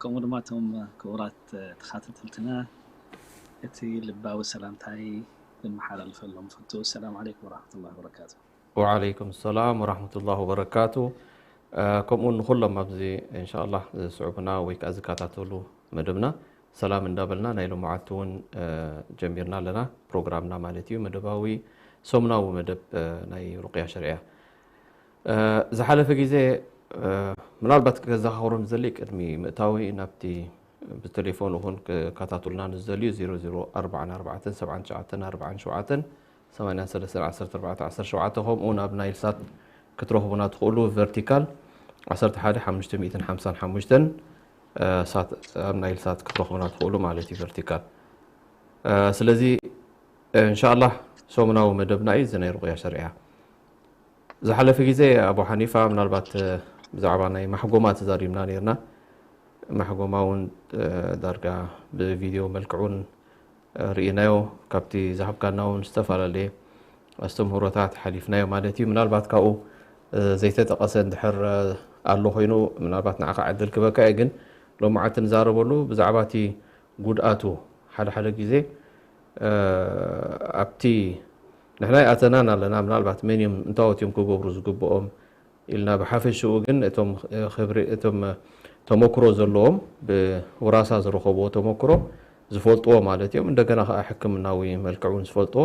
ከምኡ ድማ እቶም ክቡራት ተኸታተልትና እቲ ልባዊ ሰላምታይ ክመሓላልፈሎም ፈቱ። ሰላም ዓለይኩም ወራሕመቱላሂ ወበረካቱ። ወዓለይኩም ሰላም ወራህመቱላሂ ወበረካቱ። ከምኡ ንኩሎም ኣብዚ እንሻላ ዝስዕቡና ወይ ከዓ ዝከታተሉ መደብና ሰላም እንዳበልና ናይ ሎማዓልቲ እውን ጀሚርና ኣለና ፕሮግራምና ማለት እዩ። መደባዊ ሰሙናዊ መደብ ናይ ሩቅያ ሸርዕያ ዝሓለፈ ግዜ ምናልባት ከዘኻኽሮም ዝደሊ ቅድሚ ምእታዊ ናብቲ ብቴሌፎን እውን ክከታተሉና ንዝደልዩ 00447947 8417 ከምኡ ናብ ናይል ሳት ክትረኽቡና ትኽእሉ ቨርቲካል 11 555 ሳት ኣብ ናይል ሳት ክትረኽቡና ትኽእሉ ማለት እዩ ቨርቲካል ስለዚ እንሻላ ሰሙናዊ መደብና እዩ እዚ ናይ ሩቅያ ሸርዕያ ዝሓለፈ ግዜ ኣቡ ሓኒፋ ምናልባት ብዛዕባ ናይ ማሕጎማ ተዛሪብና ነርና ማሕጎማ እውን ዳርጋ ብቪድዮ መልክዑን ርኢናዮ ካብቲ ዝሃብካና እውን ዝተፈላለየ ኣስተምህሮታት ሓሊፍናዮ ማለት እዩ ምናልባት ካብኡ ዘይተጠቀሰ እንድሕር ኣሎ ኮይኑ ምናልባት ንዓኻ ዕድል ክበካ እየ ግን ሎማዓልቲ ንዛረበሉ ብዛዕባ እቲ ጉድኣቱ ሓደ ሓደ ግዜ ኣብቲ ንሕና ይኣተናን ኣለና ምናልባት መን እዮም እንታወት እዮም ክገብሩ ዝግብኦም ኢልና ብሓፈሽኡ ግን እቶም ክብሪ እቶም ተመክሮ ዘለዎም ብውራሳ ዝረኸብዎ ተመክሮ ዝፈልጥዎ ማለት እዮም እንደገና ከዓ ሕክምናዊ መልክዕ እውን ዝፈልጥዎ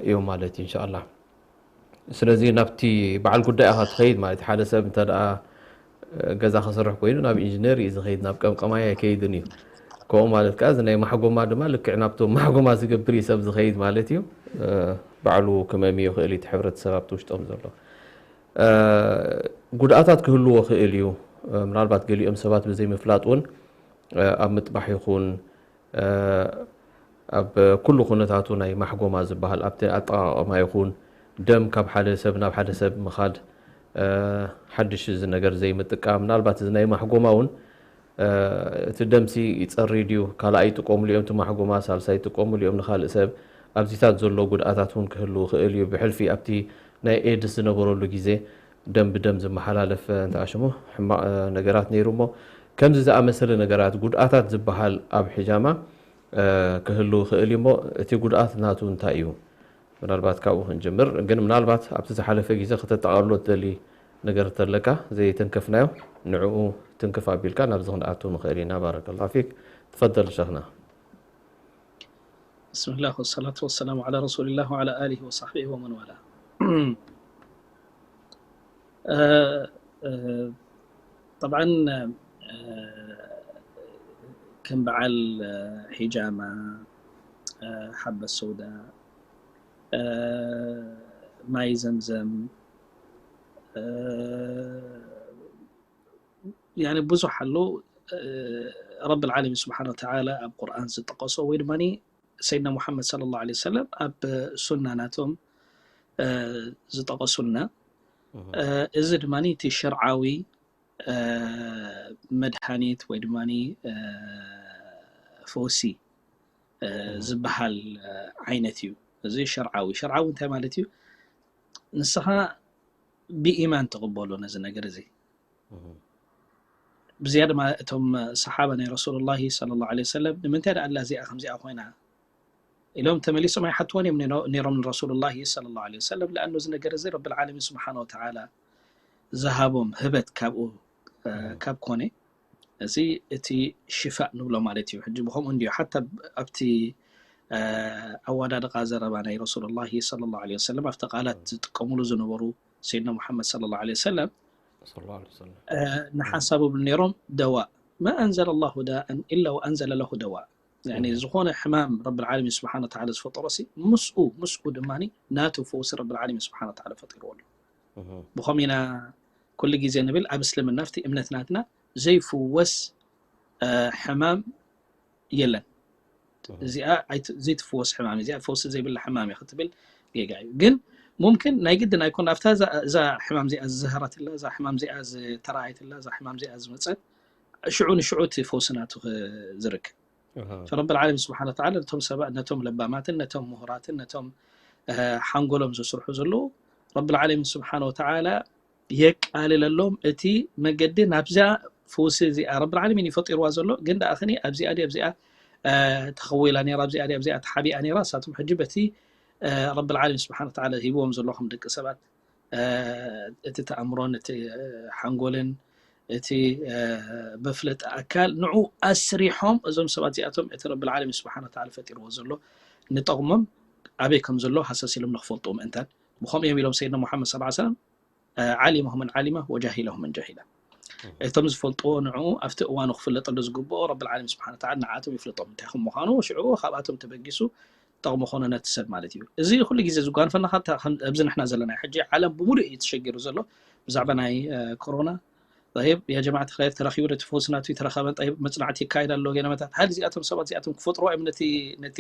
እዮም ማለት እዩ እንሻላ ስለዚ ናብቲ በዓል ጉዳይ ኢኻ ትኸይድ ማለት ሓደ ሰብ እንተ ገዛ ክሰርሕ ኮይኑ ናብ ኢንጂነር እዩ ዝኸይድ ናብ ቀምቀማይ ኣይከይድን እዩ ከምኡ ማለት ከዓ እዚ ናይ ማሕጎማ ድማ ልክዕ ናብቶም ማሕጎማ ዝገብር እዩ ሰብ ዝኸይድ ማለት እዩ ባዕሉ ክመም ይኽእል እቲ ሕብረተሰብ ኣብቲ ውሽጦም ዘሎ ጉድኣታት ክህልዎ ክእል እዩ ምናልባት ገሊኦም ሰባት ብዘይምፍላጥ እውን ኣብ ምጥባሕ ይኹን ኣብ ኩሉ ኩነታቱ ናይ ማሕጎማ ዝበሃል ኣብቲ ኣጠቃቀማ ይኹን ደም ካብ ሓደ ሰብ ናብ ሓደ ሰብ ምኻድ ሓድሽ እዚ ነገር ዘይምጥቃም ምናልባት እዚ ናይ ማሕጎማ እውን እቲ ደምሲ ይፀሪ ድዩ ካልኣይ ይጥቀሙሉ እዮም እቲ ማሕጎማ ሳልሳይ ይጥቀሙሉ እዮም ንካልእ ሰብ ኣብዚታት ዘሎ ጉድኣታት እውን ክህልው ክእል እዩ ብሕልፊ ኣብቲ ናይ ኤድስ ዝነበረሉ ግዜ ደም ብደም ዝመሓላለፍ እንታይ ሽሙ ሕማቕ ነገራት ነይሩ እሞ ከምዚ ዝኣመሰለ ነገራት ጉድኣታት ዝበሃል ኣብ ሕጃማ ክህሉ ይኽእል እዩ እሞ እቲ ጉድኣት ናቱ እንታይ እዩ? ምናልባት ካብኡ ክንጅምር ግን ምናልባት ኣብቲ ዝሓለፈ ግዜ ከተጠቓልሎ ትደሊ ነገር ተለካ ዘይተንከፍናዮ ንዕኡ ትንክፍ ኣቢልካ ናብዚ ክንኣቱ ንኽእል ኢና ባረከላ ፊክ ትፈደል ሸኽና بسم الله والصلاة والسلام على رسول الله وعلى آله وصحبه ومن والاه. طبعا ከም በዓል ሒጃማ፣ ሓበ ሰውዳ፣ ማይ ዘምዘም፣ ብዙሕ ኣሎ። ረብ ዓለሚን ስብሓን ወተዓላ ኣብ ቁርኣን ዝጠቀሶ ወይ ድማ ሰይድና ሙሓመድ صلى الله عليه وسلم ኣብ ሱና ናቶም ዝጠቀሱልና እዚ ድማ እቲ ሸርዓዊ መድሃኒት ወይ ድማ ፈውሲ ዝበሃል ዓይነት እዩ። እዚ ሸርዓዊ ሸርዓዊ እንታይ ማለት እዩ? ንስኻ ብኢማን ትቕበሎ ነዚ ነገር እዚ። ብዝያዳ ድማ እቶም ሰሓባ ናይ ረሱሉላሂ ሰለላሁ ዐለይሂ ወሰለም ንምንታይ ደኣ ኣላ እዚኣ ከምዚኣ ኮይና ኢሎም ተመሊሶም ኣይሓትዎን እዮም ነይሮም ንረሱሉላሂ ሰለላሁ ዐለይሂ ወሰለም። ለኣኑ እዚ ነገር እዚ ረብል ዓለሚን ስብሓነ ወተዓላ ዝሃቦም ህበት ካብኡ ካብ ኮነ እዚ እቲ ሽፋእ ንብሎ ማለት እዩ። ሕጂ ብኸምኡ እንድዩ ሓታ ኣብቲ ኣወዳድቓ ዘረባ ናይ ረሱሉላሂ ሰለላሁ ዐለይሂ ወሰለም ኣብቲ ቃላት ዝጥቀሙሉ ዝነበሩ ሰይድና ሙሓመድ ሰለላሁ ዐለይሂ ወሰለም ንሓንሳብ ይብሉ ነይሮም ደዋእ ما أنزل الله داء إلا وأنزل له دواء يعني ዝኾነ ሕማም ረብል ዓለሚን ስብሓነ ወተዓላ ዝፈጠሮ ሲ ምስኡ ምስኡ ድማ ናቱ ፈውሲ ረብል ዓለሚን ስብሓነ ወተዓላ ፈጢርዎ ኣሎ። ብኸም ኢና ኩሉ ግዜ ንብል ኣብ እስልምና ኣብቲ እምነት ናትና ዘይፍወስ ሕማም የለን። እዚኣ ዘይትፍወስ ሕማም እዚኣ ፈውሲ ዘይብላ ሕማም እያ ክትብል ጌጋ እዩ። ግን ሙምክን ናይ ግድን ኣይኮን ኣብታ እዛ ሕማም እዚኣ ዝዝሃረትላ እዛ ሕማም እዚኣ ዝተረኣየትላ እዛ ሕማም እዚኣ ዝመፀት ሽዑ ንሽዑ እቲ ፈውሲ ናቱ ዝርከብ። ረብ ዓለሚን ስብሓነ ወተዓላ ነቶም ሰባ ነቶም ለባማትን ነቶም ምሁራትን ነቶም ሓንጎሎም ዝስርሑ ዘለዉ ረብ ዓለሚን ስብሓነ ወተዓላ የቃልለሎም እቲ መገዲ ናብዛ ፈውሲ እዚኣ ረብል ዓለሚን እዩ ፈጢርዋ ዘሎ። ግን ደኣ ከኒ ኣብዚኣ ድያ ኣብዚኣ ተኸዊላ ነይራ፣ ኣብዚኣ ድያ ኣብዚኣ ተሓቢኣ ነይራ። እሳቶም ሕጂ በቲ ረብል ዓለሚን ስብሓን ወተዓላ ሂብዎም ዘሎ ከም ደቂ ሰባት እቲ ተኣምሮን እቲ ሓንጎልን እቲ መፍለጢ ኣካል ንዑ ኣስሪሖም፣ እዞም ሰባት እዚኣቶም እቲ ረብል ዓለሚን ስብሓን ወተዓላ ፈጢርዎ ዘሎ ንጠቕሞም ኣበይ ከም ዘሎ ሃሰስ ኢሎም ንክፈልጥዎ ምእንታን። ብኸምኡ እዮም ኢሎም ሰይድና ሙሓመድ ሰለላሁ ዐለይሂ ወሰለም ዓሊመሁ መን ዓሊመ ወጃሂለሁ መን ጃሂለ። እቶም ዝፈልጥዎ ንዕኡ ኣብቲ እዋኑ ክፍለጠሉ ዝግብኦ ረብል ዓለሚን ስብሓን ወተዓላ ንዓቶም ይፍለጦም እንታይ ከም ምዃኑ፣ ሽዑ ካብኣቶም ተበጊሱ ጠቕሚ ኾነ ነቲ ሰብ ማለት እዩ። እዚ ኩሉ ግዜ ዝጓንፈና ካብታ ከም ኣብዚ ንሕና ዘለና እዩ። ሕጂ ዓለም ብምሉእ እዩ ተሸጊሩ ዘሎ ብዛዕባ ናይ ኮሮና። ጠይብ ያ ጀማዓት ኸይር ተረኺቡ ነቲ ፈውሲ ናቱ ይተረኸበን ጠይብ መጽናዕቲ ይካየድ ኣሎ ገለ መታት። ሃል እዚኣቶም ሰባት እዚኣቶም ክፈጥርዎ እዮም ነቲ ነቲ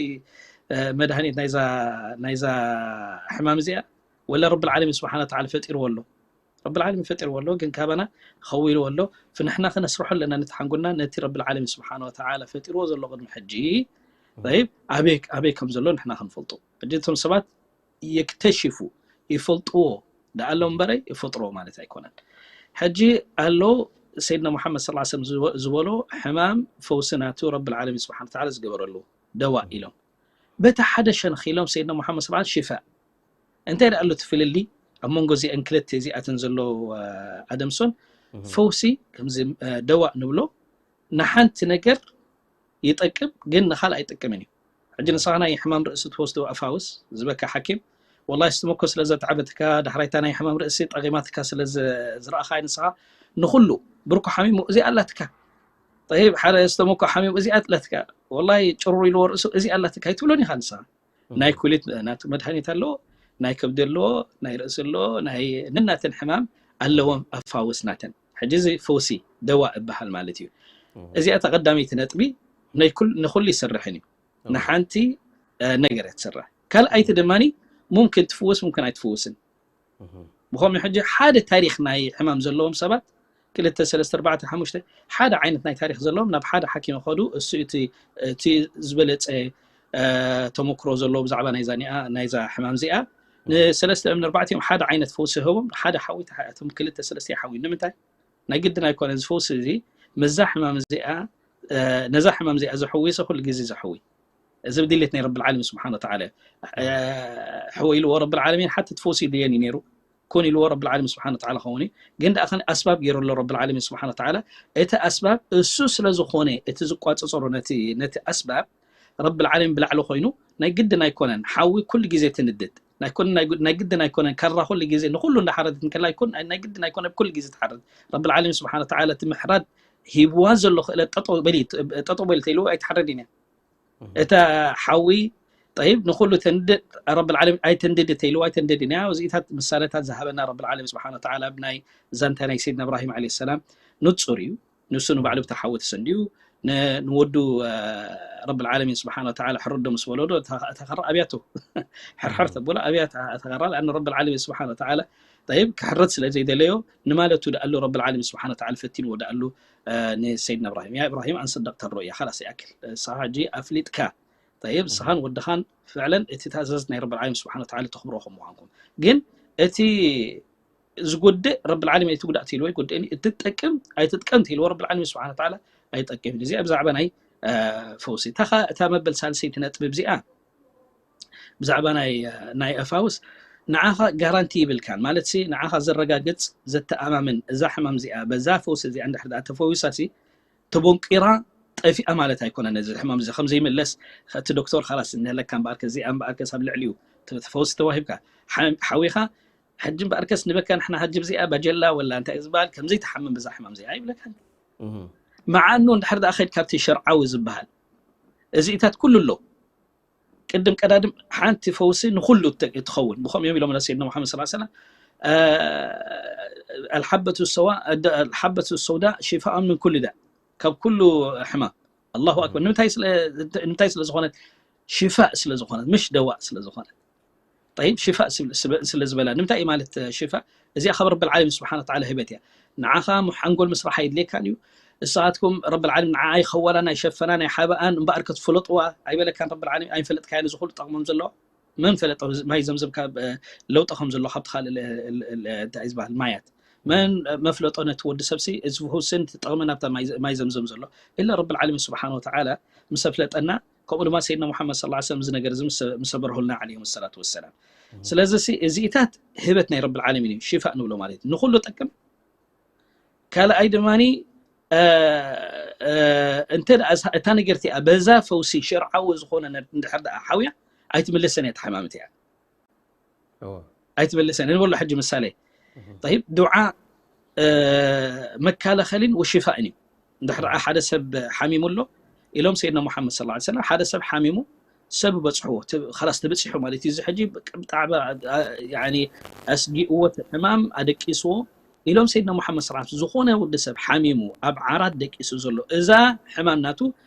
መድሃኒት ናይዛ ናይዛ ሕማም እዚኣ ወላ ረብል ዓለሚን ስብሓን ወተዓላ ፈጢርዎ ኣሎ። ረብል ዓለሚን ፈጢርዎ ኣሎ፣ ግን ካባና ኸዊልዎ ኣሎ። ፍንሕና ክነስርሖ ኣለና ነቲ ሓንጎልና ነቲ ረብል ዓለሚን ስብሓን ወተዓላ ፈጢርዎ ዘሎ ቅድሚ ሕጂ ጠይብ ኣበይ ኣበይ ከም ዘሎ ንሕና ክንፈልጦ። ሕጂ እቶም ሰባት የክተሽፉ ይፈልጥዎ ደኣ ኣሎ እምበረ ይፈጥርዎ ማለት ኣይኮነን። ሕጂ ኣሎ ሰይድና ሙሓመድ ሰለላሁ ዐለይሂ ወሰለም ዝበሎ ሕማም ፈውሲ ናቱ ረብል ዓለሚን ስብሓን ወተዓላ ዝገበረሉ ደዋ ኢሎም በቲ ሓደ ሸንኽ ኢሎም ሰይድና ሙሓመድ ሰለላሁ ዐለይሂ ወሰለም ሽፋእ። እንታይ ደኣ ኣሎ እቲ ፍልልይ ኣብ መንጎ እዚአን ክልተ እዚኣተን ዘሎ ኣደምሶን ፈውሲ ከምዚ ደዋእ ንብሎ ንሓንቲ ነገር ይጠቅም ግን ንኻልእ ኣይጠቅምን እዩ። ሕጂ ንስኻ ናይ ሕማም ርእሲ ትወስዶ ኣፋውስ ዝበካ ሓኪም ወላሂ ስትመኮ ስለ ዘትዓበትካ ዳሕራይታ ናይ ሕማም ርእሲ ጠቒማትካ ስለ ዝረኣኻይ ንስኻ ንኹሉ ብርኩ ሓሚሙ እዚኣ ኣላትካ። ጠይብ ሓደ ስተመኮ ሓሚሙ እዚኣ ኣላትካ ወላሂ ጭሩር ኢልዎ ርእሱ እዚኣ ኣላትካ ኣይትብሎን ኢኻ ንስኻ። ናይ ኩሊት ናቱ መድሃኒት ኣለዎ፣ ናይ ከብዲ ኣለዎ፣ ናይ ርእሲ ኣለዎ፣ ናይ ነናተን ሕማም ኣለዎም ኣፋውስ ናተን። ሕጂ እዚ ፈውሲ ደዋ እበሃል ማለት እዩ። እዚኣ ተቐዳመይቲ ነጥቢ ናይ ኩል- ንኹሉ ይሰርሕን እዩ። ንሓንቲ ነገር እያ ትሰርሕ። ካልኣይቲ ድማ ሙምክን ትፍውስ ሙምክን ኣይትፍውስን። ብኸምኡ ሕጂ ሓደ ታሪክ ናይ ሕማም ዘለዎም ሰባት ክልተ ሰለስተ ኣርባዕተ ሓሙሽተ ሓደ ዓይነት ናይ ታሪክ ዘለዎም ናብ ሓደ ሓኪም ይኸዱ። እሱ እቲ እቲ ዝበለፀ ተመክሮ ዘለዎ ብዛዕባ ናይዛ ኒኣ ናይዛ ሕማም እዚኣ ንሰለስተ እዮም ንኣርባዕቲኦም ሓደ ዓይነት ፈውሲ ህቦም ሓደ ሓዊ ተሓያቶም ክልተ ሰለስተ ሓዊ ንምንታይ ናይ ግድን ኣይኮነ እዚ ፈውሲ እዚ መዛ ሕማም እዚኣ ነዛ ሕማም እዚኣ ዘሕዊ ሰ ኩሉ ግዜ ዘሕዊ እዚ ብድሌት ናይ ረብል ዓለሚን ስብሓን ወተዓላ ሕወ ኢልዎ ረብል ዓለሚን ሓቲ ትፈውሲ ድልየን እዩ ነይሩ ኩን ኢልዎ ረብል ዓለሚን ስብሓን ወተዓላ ኸውን እዩ ግን ደኣ ከን ኣስባብ ገይሩ ኣሎ ረብል ዓለሚን ስብሓን ወተዓላ እቲ ኣስባብ እሱ ስለ ዝኾነ እቲ ዝቋፀፀሩ ነቲ ነቲ ኣስባብ ረብል ዓለሚን ብላዕሊ ኮይኑ ናይ ግድን ኣይኮነን ሓዊ ኩሉ ግዜ ትንድድ ናይ ግድን ኣይኮነን ካራ ኩሉ ግዜ ንኩሉ እንዳሓረደት እንከላ ኣይኮን ናይ ግድን ኣይኮነ ኩሉ ግዜ ትሓረድ ረብል ዓለሚን ስብሓን ወተዓላ እቲ ምሕራድ ሂብዋ ዘሎ ክእለት ጠጠው በሊ ጠጠው በሊ ተይልዎ ኣይትሓረድን እያ እታ ሓዊ ጠይብ ንኩሉ ተንድድ ረብል ዓለሚን ኣይተንድድ ተይልዎ ኣይተንድድን እያ እዚኢታት ምሳለታት ዝሃበና ረብል ዓለሚን ስብሓን ወተዓላ ብናይ ዛንታ ናይ ሰይድና እብራሂም ዓለ ሰላም ንፁር እዩ ንሱ ንባዕሉ ብታ ሓዊ ተሰንድዩ ንወዱ ረብል ዓለሚን ስብሓን ወተዓላ ሕረዶ ምስ በሎ ዶ እታ ከራ ኣብያቱ ሕርሕር ተብሎ ኣብያ እታ ከራ ለኣን ረብል ዓለሚን ስብሓን ወተዓላ ጠይብ ክሕረድ ስለ ዘይደለዮ ንማለቱ ደኣሉ ረብል ዓለሚን ስብሓን ወተዓላ ፈቲንዎ ደኣሉ ንሰይድና እብራሂም ያ እብራሂም ኣንሰደቅተ ሩእያ ካላስ ይኣክል ንስኻ ሕጂ ኣፍሊጥካ ጠይብ ንስኻን ወድኻን ፍዕለን እቲ ትእዛዝ ናይ ረብል ዓለሚን ስብሓን ወተዓላ ተኽብሮ ከም ምዃንኩም ግን እቲ ዝጎድእ ረብል ዓለሚን ኣይትጉዳእ ትይልዎ ኣይጎድእን እዩ። እትጠቅም ኣይትጥቀም ትይልዎ ረብል ዓለሚን ስብሓን ወተዓላ ኣይጠቅምን። እዚኣ ብዛዕባ ናይ ፈውሲ እታ ኸ እታ መበል ሳልሰይቲ ነጥቢ እዚኣ ብዛዕባ ናይ ናይ ኣፋውስ ንዓኻ ጋራንቲ ይብልካን ማለት ሲ ንዓኻ ዘረጋግጽ ዘተኣማምን እዛ ሕማም እዚኣ በዛ ፈውሲ እዚኣ እንድሕር ደኣ ተፈዊሳ ሲ ተቦንቂራ ጠፊኣ ማለት ኣይኮነን እዚ ሕማም እዚ ከም ዘይምለስ እቲ ዶክተር ካላስ እንለካ እምበኣርከ እዚኣ እምበኣርከስ ኣብ ልዕሊኡ ፈውሲ ተዋሂብካ ሓዊኻ ሕጂ እምበኣርከስ ንበካ ንሕና ሕጂ ብዚኣ ባጀላ ወላ እንታይ ዝበሃል ከምዘይትሓምም ብዛ ሕማም እዚኣ ኣይብለካን መዓኑ እንድሕር ደኣ ከይድ ካብቲ ሸርዓዊ ዝበሃል እዚኢታት ኩሉ ኣሎ ቅድም ቀዳድም ሓንቲ ፈውሲ ንኩሉ ትኸውን ብኸም እዮም ኢሎም ሰይድና ሙሓመድ ስ ሰለም الحبة السوداء شفاء من كل داء ካብ ኩሉ ሕማም ኣላሁ ኣክበር ንምንታይ ስለ ዝኾነት ሽፋእ ስለ ዝኾነት ምሽ ደዋእ ስለ ዝኾነት ጠይብ ሽፋእ ስለ ዝበላ ንምንታይ እዩ ማለት ሽፋእ እዚኣ ካብ ረብል ዓለሚን ስብሓን ወተዓላ ህበት እያ ንዓኻ ሓንጎል ምስራሕ ኣይድልየካን እዩ እሳትኩም ረብል ዓለሚን ንዓኣ ይኸወላን ኣይሸፈናን ኣይሓበኣን እምበኣር ክትፍለጥዋ ኣይበለካን ረብል ዓለሚን ኣይፈለጥካያን እዚ ኩሉ ጠቕሞም ዘለዎ መን ፈለጠ ማይ ዘምዘም ካብ ለውጢ ከም ዘሎ ካብቲ ካልእ እንታይ ዝበሃል ማያት መን መፍለጦ ነቲ ወዲ ሰብሲ እዚ ፍውስን እቲ ጠቕሚ ናብታ ማይ ዘምዘም ዘሎ ኢላ ረብል ዓለሚን ስብሓን ወተዓላ ምስ ኣፍለጠና፣ ከምኡ ድማ ሰይድና ሙሓመድ ሰለላሁ ዐለይሂ ወሰለም እዚ ነገር እዚ ምስ ኣብረሁልና ዓለይሂም ሰላቱ ወሰላም። ስለዚ እዚኢታት ህበት ናይ ረብል ዓለሚን እዩ፣ ሽፋእ ንብሎ ማለት እዩ፣ ንኹሉ ጠቅም። ካልኣይ ድማ እተ እታ ነገር እቲኣ በዛ ፈውሲ ሽርዓዊ ዝኾነ እንድሕር ደኣ ሓውያ ኣይትምልሰን እያ፣ ተሓማምት እያ። ኣይትምልሰን ንበሎ። ሕጂ ምሳሌ ጠይብ፣ ዱዓ መከላኸሊን ወሽፋእን እዩ። እንድሕር ደኣ ሓደ ሰብ ሓሚሙ ኣሎ ኢሎም ሰይድና ሙሓመድ ሰለላሁ ዐለይሂ ወሰለም፣ ሓደ ሰብ ሓሚሙ ሰብ በፅሕዎ፣ ላስ ተበፂሑ ማለት እዩ። እዚ ሕጂ ብጣዕሚ ኣስጊእዎ፣ ሕማም ኣደቂስዎ ኢሎም ሰይድና ሙሓመድ ሰለላሁ ዐለይሂ ወሰለም፣ ዝኾነ ወዲ ሰብ ሓሚሙ ኣብ ዓራት ደቂሱ ዘሎ እዛ ሕማም ናቱ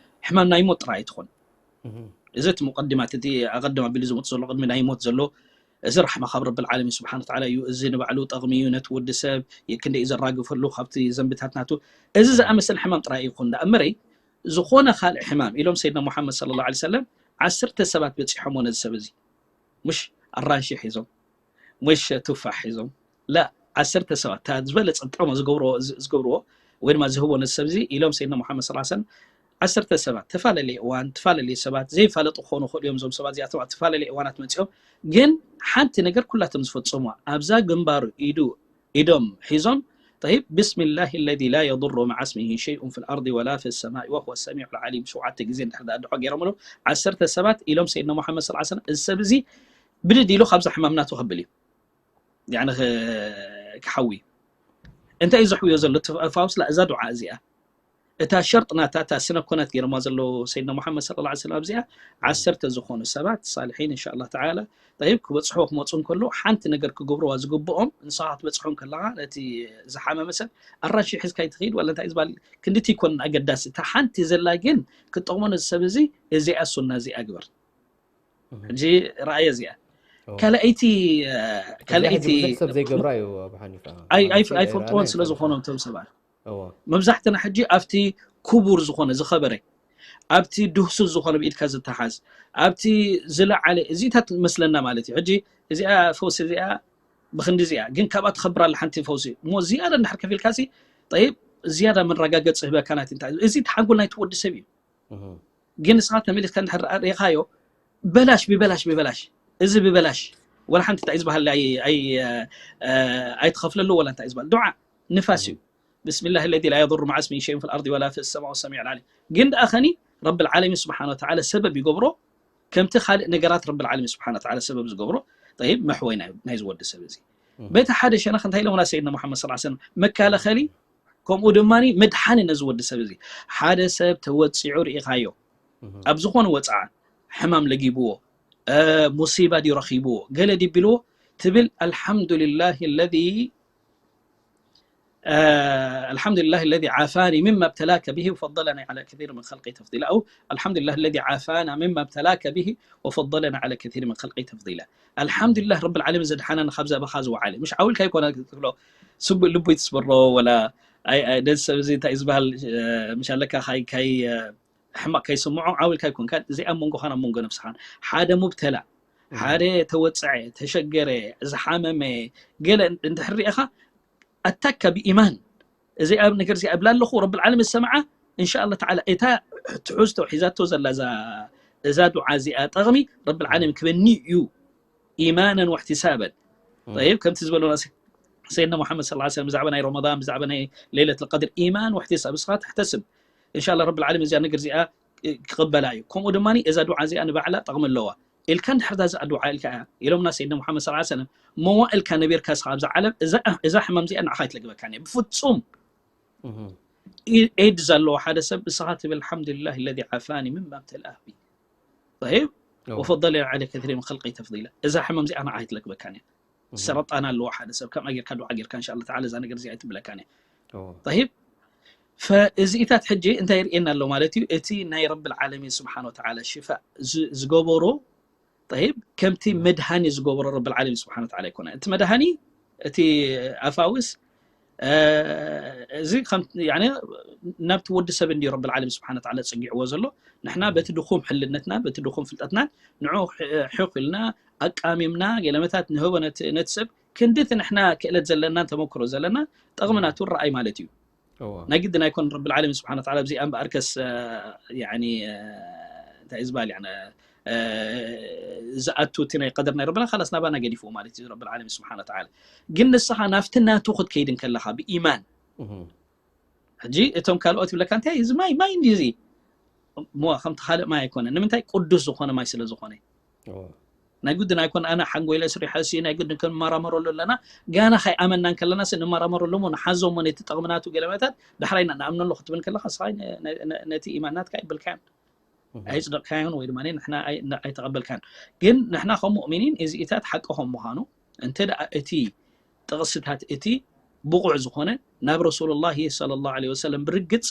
ሕማም ናይ ሞት ጥራይ ኣይትኾን። እዚ እቲ ሙቀዲማት እቲ ኣቐድም ኣቢሉ ዝመፅ ዘሎ ቅድሚ ናይ ሞት ዘሎ እዚ ራሕማ ካብ ረብል ዓለሚን ስብሓን ወተዓላ እዩ። እዚ ንባዕሉ ጠቕሚ እዩ ነቲ ወዲ ሰብ ክንደይ እዩ ዘራግፈሉ ካብቲ ዘንብታት ናቱ። እዚ ዝኣመሰለ ሕማም ጥራይ ይኹን ደኣ እምበረይ ዝኾነ ካልእ ሕማም ኢሎም ሰይድና ሙሓመድ ሰለላሁ ዐለይሂ ወሰለም ዓሰርተ ሰባት በፂሖሞ ነዚ ሰብ እዚ ሙሽ ኣራንሺ ሒዞም ሙሽ ቱፋሕ ሒዞም ላ ዓሰርተ ሰባት እታ ዝበለፀ ጥቕሚ ዝገብርዎ ዝገብርዎ ወይ ድማ ዝህቦ ነዚ ሰብ እዚ ኢሎም ሰይድና ሙሓመድ ሰለላሁ ዐለይሂ ወሰለም ዓሰርተ ሰባት ተፈላለየ እዋን ተፈላለየ ሰባት ዘይፋለጡ ክኾኑ ይኽእሉ እዮም። እዞም ሰባት እዚኣቶም ኣብ ተፈላለየ እዋናት መፂኦም ግን ሓንቲ ነገር ኩላቶም ዝፈፀሙዋ ኣብዛ ግንባሩ ኢዱ ኢዶም ሒዞም طيب بسم الله الذي لا يضر مع اسمه شيء في الأرض ولا في السماء وهو السميع العليم ሸውዓተ ግዜ እንድሕር ደኣ ድዖ ገይሮምሉ ዓሰርተ ሰባት ኢሎም ሰይድና ሙሓመድ ሰለላሁ ዐለይሂ ወሰለም እዚ ሰብ እዚ ብድድ ኢሉ ካብዛ ሕማም ናቱ ከብል እዩ ያኒ ክሓዊ እንታይ እዩ ዘሕውዮ ዘሎ እቲ ፈውስ ላ እዛ ዱዓ እዚኣ እታ ሸርጥ ናታ እታ ስነ ኮነት ገይሮማ ዘለዉ ሰይድና ሙሓመድ ሰለላሁ ዐለይሂ ወሰለም ኣብዚኣ ዓሰርተ ዝኾኑ ሰባት ሳልሒን እንሻ ኣላህ ተዓላ ጠይብ ክበፅሕዎ ክመፁ እንከሎ ሓንቲ ነገር ክገብርዋ ዝግብኦም ንስኻ ክትበፅሖም ከለኻ ነቲ ዝሓመመ ሰብ ኣራንሺ ሒዝካ ይትኽይድ ዋላ እንታይ ዝበሃል ክንድቲ ይኮንን ኣገዳሲ እታ ሓንቲ ዘላ ግን ክትጠቕሞ ነዚ ሰብ እዚ እዚኣ ሱና እዚኣ ግበር ሕጂ ረኣየ እዚኣ ካልኣይቲ ካልኣይቲ ሰብ ዘይገብራ እዩ ኣብ ሓኒፋ ኣይፈልጥዎን ስለ ዝኾኑ እቶም ሰባት መብዛሕትና ሕጂ ኣብቲ ክቡር ዝኾነ ዝኸበረ ኣብቲ ድህሱስ ዝኾነ ብኢድካ ዝተሓዝ ኣብቲ ዝለዓለ እዚታት መስለና ማለት እዩ ሕጂ እዚኣ ፈውሲ እዚኣ ብክንዲ እዚኣ ግን ካብኣ ትኸብር ኣላ ሓንቲ ፈውሲ እሞ ዝያዳ እንድሕር ከፊልካ ሲ ጠይብ ዝያዳ መረጋገፂ ህበካ ናት እንታይ እዚ ተሓንጎል ናይቲ ወዲ ሰብ እዩ ግን ንስኻ ተመሊስካ እንድሕር ሪኻዮ በላሽ ብበላሽ ብበላሽ እዚ ብበላሽ ወላ ሓንቲ እንታይ ዝበሃል ኣይትኸፍለሉ ወላ እንታይ ዝበሃል ዱዓ ንፋስ እዩ بسم الله الذي لا يضر مع اسمه شيء في الأرض ولا في السماء والسميع العليم ግን ደኣ ኸኒ ረብል ዓለሚን ስብሓን ወተዓላ ሰበብ ይገብሮ ከምቲ ካልእ ነገራት ረብል ዓለሚን ስብሓን ወተዓላ ሰበብ ዝገብሮ ጠይብ መሕወይ ናይ ዝወዲ ሰብ እዚ በቲ ሓደ ሸነኽ እንታይ ኢሎምና ሰይድና ሙሓመድ ሰለላሁ ዐለይሂ ወሰለም መከላኸሊ ከምኡ ድማ መድሓኒ ነዚ ወዲ ሰብ እዚ ሓደ ሰብ ተወፂዑ ርኢኻዮ ኣብ ዝኾነ ወፅዓ ሕማም ለጊብዎ ሙሲባ ድዩ ረኺብዎ ገለ ድዩ ቢልዎ ትብል الحمد لله الذي الحمد لله الذي عافاني مما ابتلاك به وفضلني على كثير من خلقه تفضيلا أو الحمد لله الذي عافانا مما ابتلاك به وفضلنا على كثير من خلقه تفضيلا الحمد لله رب العالمين ዘድሓነና ካብዛ በኻ ዝወዓለ مش ዓው ኢልካ ኣይኮነ ትብሎ ስቡእ ልቡ ይትስበሮ ወላ ነዚ ሰብ እዚ እንታይ ዝበሃል مش ኣለካ ካይ ካይ ሕማቕ ከይስምዖ ዓው ኢልካ ኣይኮንካ እዚኣ ኣብ መንጎኻን ኣብ መንጎ ነብስኻን ሓደ ሙብተላ ሓደ ተወፀዐ ተሸገረ ዝሓመመ ገለ እንድሕር ሪኢኻ ኣታካ ብኢማን እዚ ኣብ ነገር እዚ ኣብላ ኣለኹ ረብል ዓለሚን ዝሰምዓ እንሻ ኣላ ተዓላ እታ ትሕዝቶ ሒዛቶ ዘላ እዛ ዱዓ እዚኣ ጠቕሚ ረብል ዓለሚን ክበኒ እዩ ኢማናን ወሕቲሳበን طيب ከምቲ ዝበለና ሰይድና ሙሓመድ ሰለላሁ ዐለይሂ ወሰለም ብዛዕባ ናይ ረመዳን ብዛዕባ ናይ ለይለት ልቀድር ኢማን ወሕቲሳብ እስኻ ተሕተስብ እንሻ ኣላ ረብል ዓለሚን እዚኣ ነገር እዚኣ ክቕበላ እዩ ከምኡ ድማ እዛ ዱዓ እዚኣ ንባዕላ ጠቕሚ ኣለዋ ኢልካ እንድሕር ዳዚ ኣድውዓ ኢልካ እያ ኢሎምና ሰይድና ሙሓመድ ሰለላሁ ዐለይሂ ወሰለም መዋእልካ ነቢርካ እስኻ ኣብዛ ዓለም እዛ ሕማም እዚኣ ንዓኻ ኣይትለግበካን እያ ብፍጹም ኤድስ ኣለዎ ሓደ ሰብ እስኻ ትብል الحمد لله الذي عافاني مما ابتلاه به طيب وفضلني على كثير من خلقه تفضيلا እዛ ሕማም እዚኣ ንዓኻ ኣይትለግበካን እያ ሰረጣን ኣለዎ ሓደ ሰብ ከምኣ ጌርካ ዱዓ ጌርካ እንሻ ኣላ ተዓላ እዛ ነገር እዚኣ ኣይትብለካን እያ طيب ፈእዚኢታት ሕጂ እንታይ ይርእየና ኣሎ ማለት እዩ እቲ ናይ ረብል ዓለሚን ስብሓን ወተዓላ ሽፋእ ዝገበሮ طيب ከምቲ መድሃኒ ዝገበሮ ረብል ዓለሚን ስብሓን ወተዓላ ኣይኮነ እቲ መድሃኒ እቲ ኣፋውስ እዚ ናብቲ ወዲ ሰብ እንዲ ረብል ዓለሚን ስብሓን ወተዓላ ፀጊዕዎ ዘሎ ንሕና በቲ ድኹም ሕልነትና በቲ ድኹም ፍልጠትናን ንዑ ሕቕ ኢልና ኣቃሚምና ገለመታት ንህቦ ነቲ ሰብ ክንዲ እቲ ንሕና ክእለት ዘለናን ተመክሮ ዘለና ጠቕሚ ናቱ ረኣይ ማለት እዩ። እዎ ናይ ግድን ኣይኮን ረብል ዓለሚን ስብሓን ወተዓላ ኣብዚኣ እምበኣርከስ ያኒ እንታይ እዩ ዝበሃል ያኒ ዝኣቱ እቲ ናይ ቀደር ናይ ረብና ካላስ ናባና ገዲፍዎ ማለት እዩ ረብል ዓለሚን ስብሓን ወተዓላ። ግን ንስኻ ናብቲ ናቱ ክትከይድ እንከለኻ ብኢማን እህ ሕጂ እቶም ካልኦት ይብለካ እንታይ እዚ ማይ ማይ እንዲ እዚ እሞ ከምቲ ካልእ ማይ ኣይኮነ ንምንታይ ቅዱስ ዝኾነ ማይ ስለ ዝኾነ እዎ ናይ ግድን ኣይኮን ኣነ ሓንጎይለ ስሪሐ ሲ ናይ ግድን ክንመራመረሉ ኣለና። ጋና ከይኣመና እንከለና ሲ ንመራመረሉ እሞ ንሓዞ እሞ ነቲ ጠቕሚ ናቱ ገለመታት ዳሕራይ ኢና ንኣምነሉ ክትብል ከለካ ስኻ ነቲ ኢማን ናትካ ይብልካዮን እህ ኣይፅደቕካዮን ወይ ድማ ንሕና ኣይ- ኣይተቐበልካን። ግን ንሕና ከም ሙእሚኒን እዚኢታት ሓቂ ከም ምዃኑ እንተ ደኣ እቲ ጥቕስታት እቲ ብቑዕ ዝኾነ ናብ ረሱሉላሂ ሰለላሁ ዐለይሂ ወሰለም ብርግፅ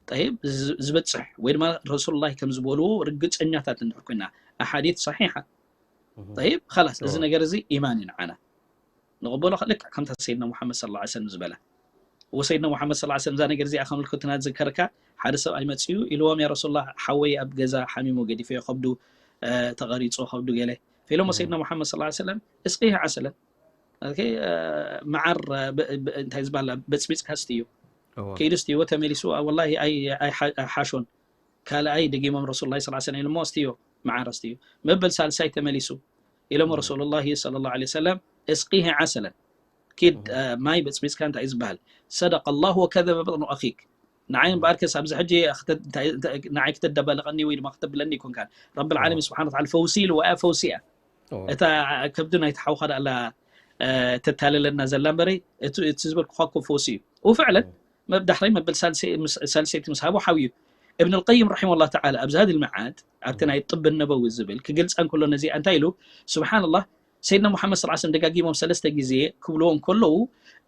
ጠይብ ዝ- ዝበፅሕ ወይ ድማ ረሱሉላሂ ከም ዝበልዎ ርግፀኛታት እንድሕር ኮይና ኣሓዲት ሰሒሓ እህ ጠይብ ኸላስ እዚ እዎ ነገር እዚ ኢማን እዩ ንዓና። ንቕበሎ ልክዕ ከምታ ሰይድና ሙሓመድ ሰለላሁ ዐለይሂ ወሰለም ዝበላ ወሰይድና ሙሓመድ ሰለላሁ ዐለይሂ ወሰለም እዛ ነገር እዚኣ ከም ምልክትና ዝዝከረካ ሓደ ሰብኣይ መፅዩ ኢልዎም ያ ረሱሉላህ ሓወይ ኣብ ገዛ ሓሚሙ ገዲፈዮ ከብዱ እ፣ ተቐሪፁ ከብዱ ገለ ኢሎሞ እህ ሰይድና ሙሓመድ ሰለላሁ ዐለይሂ ወሰለም እስቂህ ዓሰለን ኦኬ፣ እ፣ መዓር እ፣ ብ- ብ- እንታይ ዝበሃል በፅቢፅካ ስትዮ እዎ ከይዱ ስትይዎ ተመሊሱ አ፣ ወላሂ ኣይ- ኣይ- ኣይ- ኣይሓሾን። ካልኣይ ደጊሞም ረሱሉላሂ ሰለላሁ ዐለይሂ ወሰለም ኢሎሞ ስትዮ መዓር ስትዮ መበል ሳልሳይ ተመሊሱ ኢሎሞ እህ ረሱሉላሂ ሰለላሁ ዐለይሂ ወሰለም እስቂህ ዓሰለን ኪድ እህ እ፣ ማይ በፅቢፅካ እንታይ እዩ ዝበሃል ሰደቀ ላሁ ወከዘበ በጥኑ ኣኺክ ንዓይ እህ እምበኣርከስ ኣብዚ ሕጂ ክተ- እንታይ- እንታይ- ንዓይ ክተደባልቐኒ ወይ ድማ ክተብለኒ ይኮንካን ረብል እዎ ዓለሚን ስብሓን ወተዓላ ፈውሲ ኢልዋ እያ ፈውሲ እያ እዎ እታ ከብዲ ናይቲ ሓውኻ ደኣ ኣላ እ፣ ተታልለና ዘላ እምበረይ እቲ እቲ ዝበልኩኻ እኮ ፈውሲ እዩ። ወፍዕለን እህ መብ- ዳሕራይ መበል ሳልሰይ- ምስ- ሳልሰይቲ ምስ ሃቦ ሓውዩ እብን ልቀይም ረሒመ ላ ተዓላ ኣብ ዛድ ልመዓድ ኣብቲ እህ ናይ ጥብ ነበዊ ዝብል ክገልፃ እንከሎ ነዚ እንታይ ኢሉ ስብሓንላህ ሰይድና ሙሓመድ ስ ሰለም ደጋጊሞም ሰለስተ ግዜ ክብልዎ እንከለዉ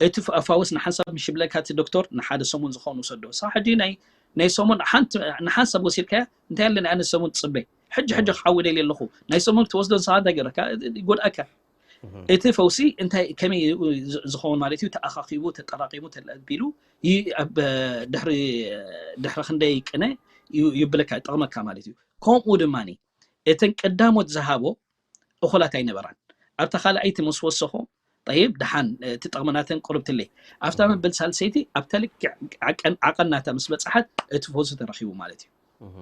እቲ ፍ- ኣፋውስ ንሓንሳብ ምሽ ይብለካ እቲ ዶክተር ንሓደ ሰሙን ዝኸውን ውሰዶ ሳ ሕጂ ናይ ናይ ሰሙን ሓንቲ ንሓንሳብ ወሲድካያ እንታይ ኣለኒ ኣነ ሰሙን ትፅበይ ሕጂ ሕጂ እህ ክሓዊ ደልየ ኣለኹ ናይ ሰሙን ክትወስዶ ንስኻ እንታይ ገረካ ይጎድኣካ እህ እቲ ፈውሲ እንታይ ከመይ ዝ- ዝኸውን ማለት እዩ ተኣኻኺቡ ተጠራቂሙ ተለቢሉ ይ- ኣብ ድሕሪ ድሕሪ ክንደይ ቅነ ዩ- ይብለካ ይጠቕመካ ማለት እዩ። ከምኡ ድማ እተን ቀዳሞት ዝሃቦ እኹላት ኣይነበራን ኣብታ ካልኣይቲ ምስ ወሰኾ ጠይብ ደሓን እቲ ጠቕሚ ናተን ቁርብትለይ ኣብታ እህ መበል ሳልሰይቲ ኣብታ ልክዕ ዓቀን- ዓቐን ናታ ምስ በፅሓት እቲ ፈውሲ ተረኺቡ ማለት እዩ። እህ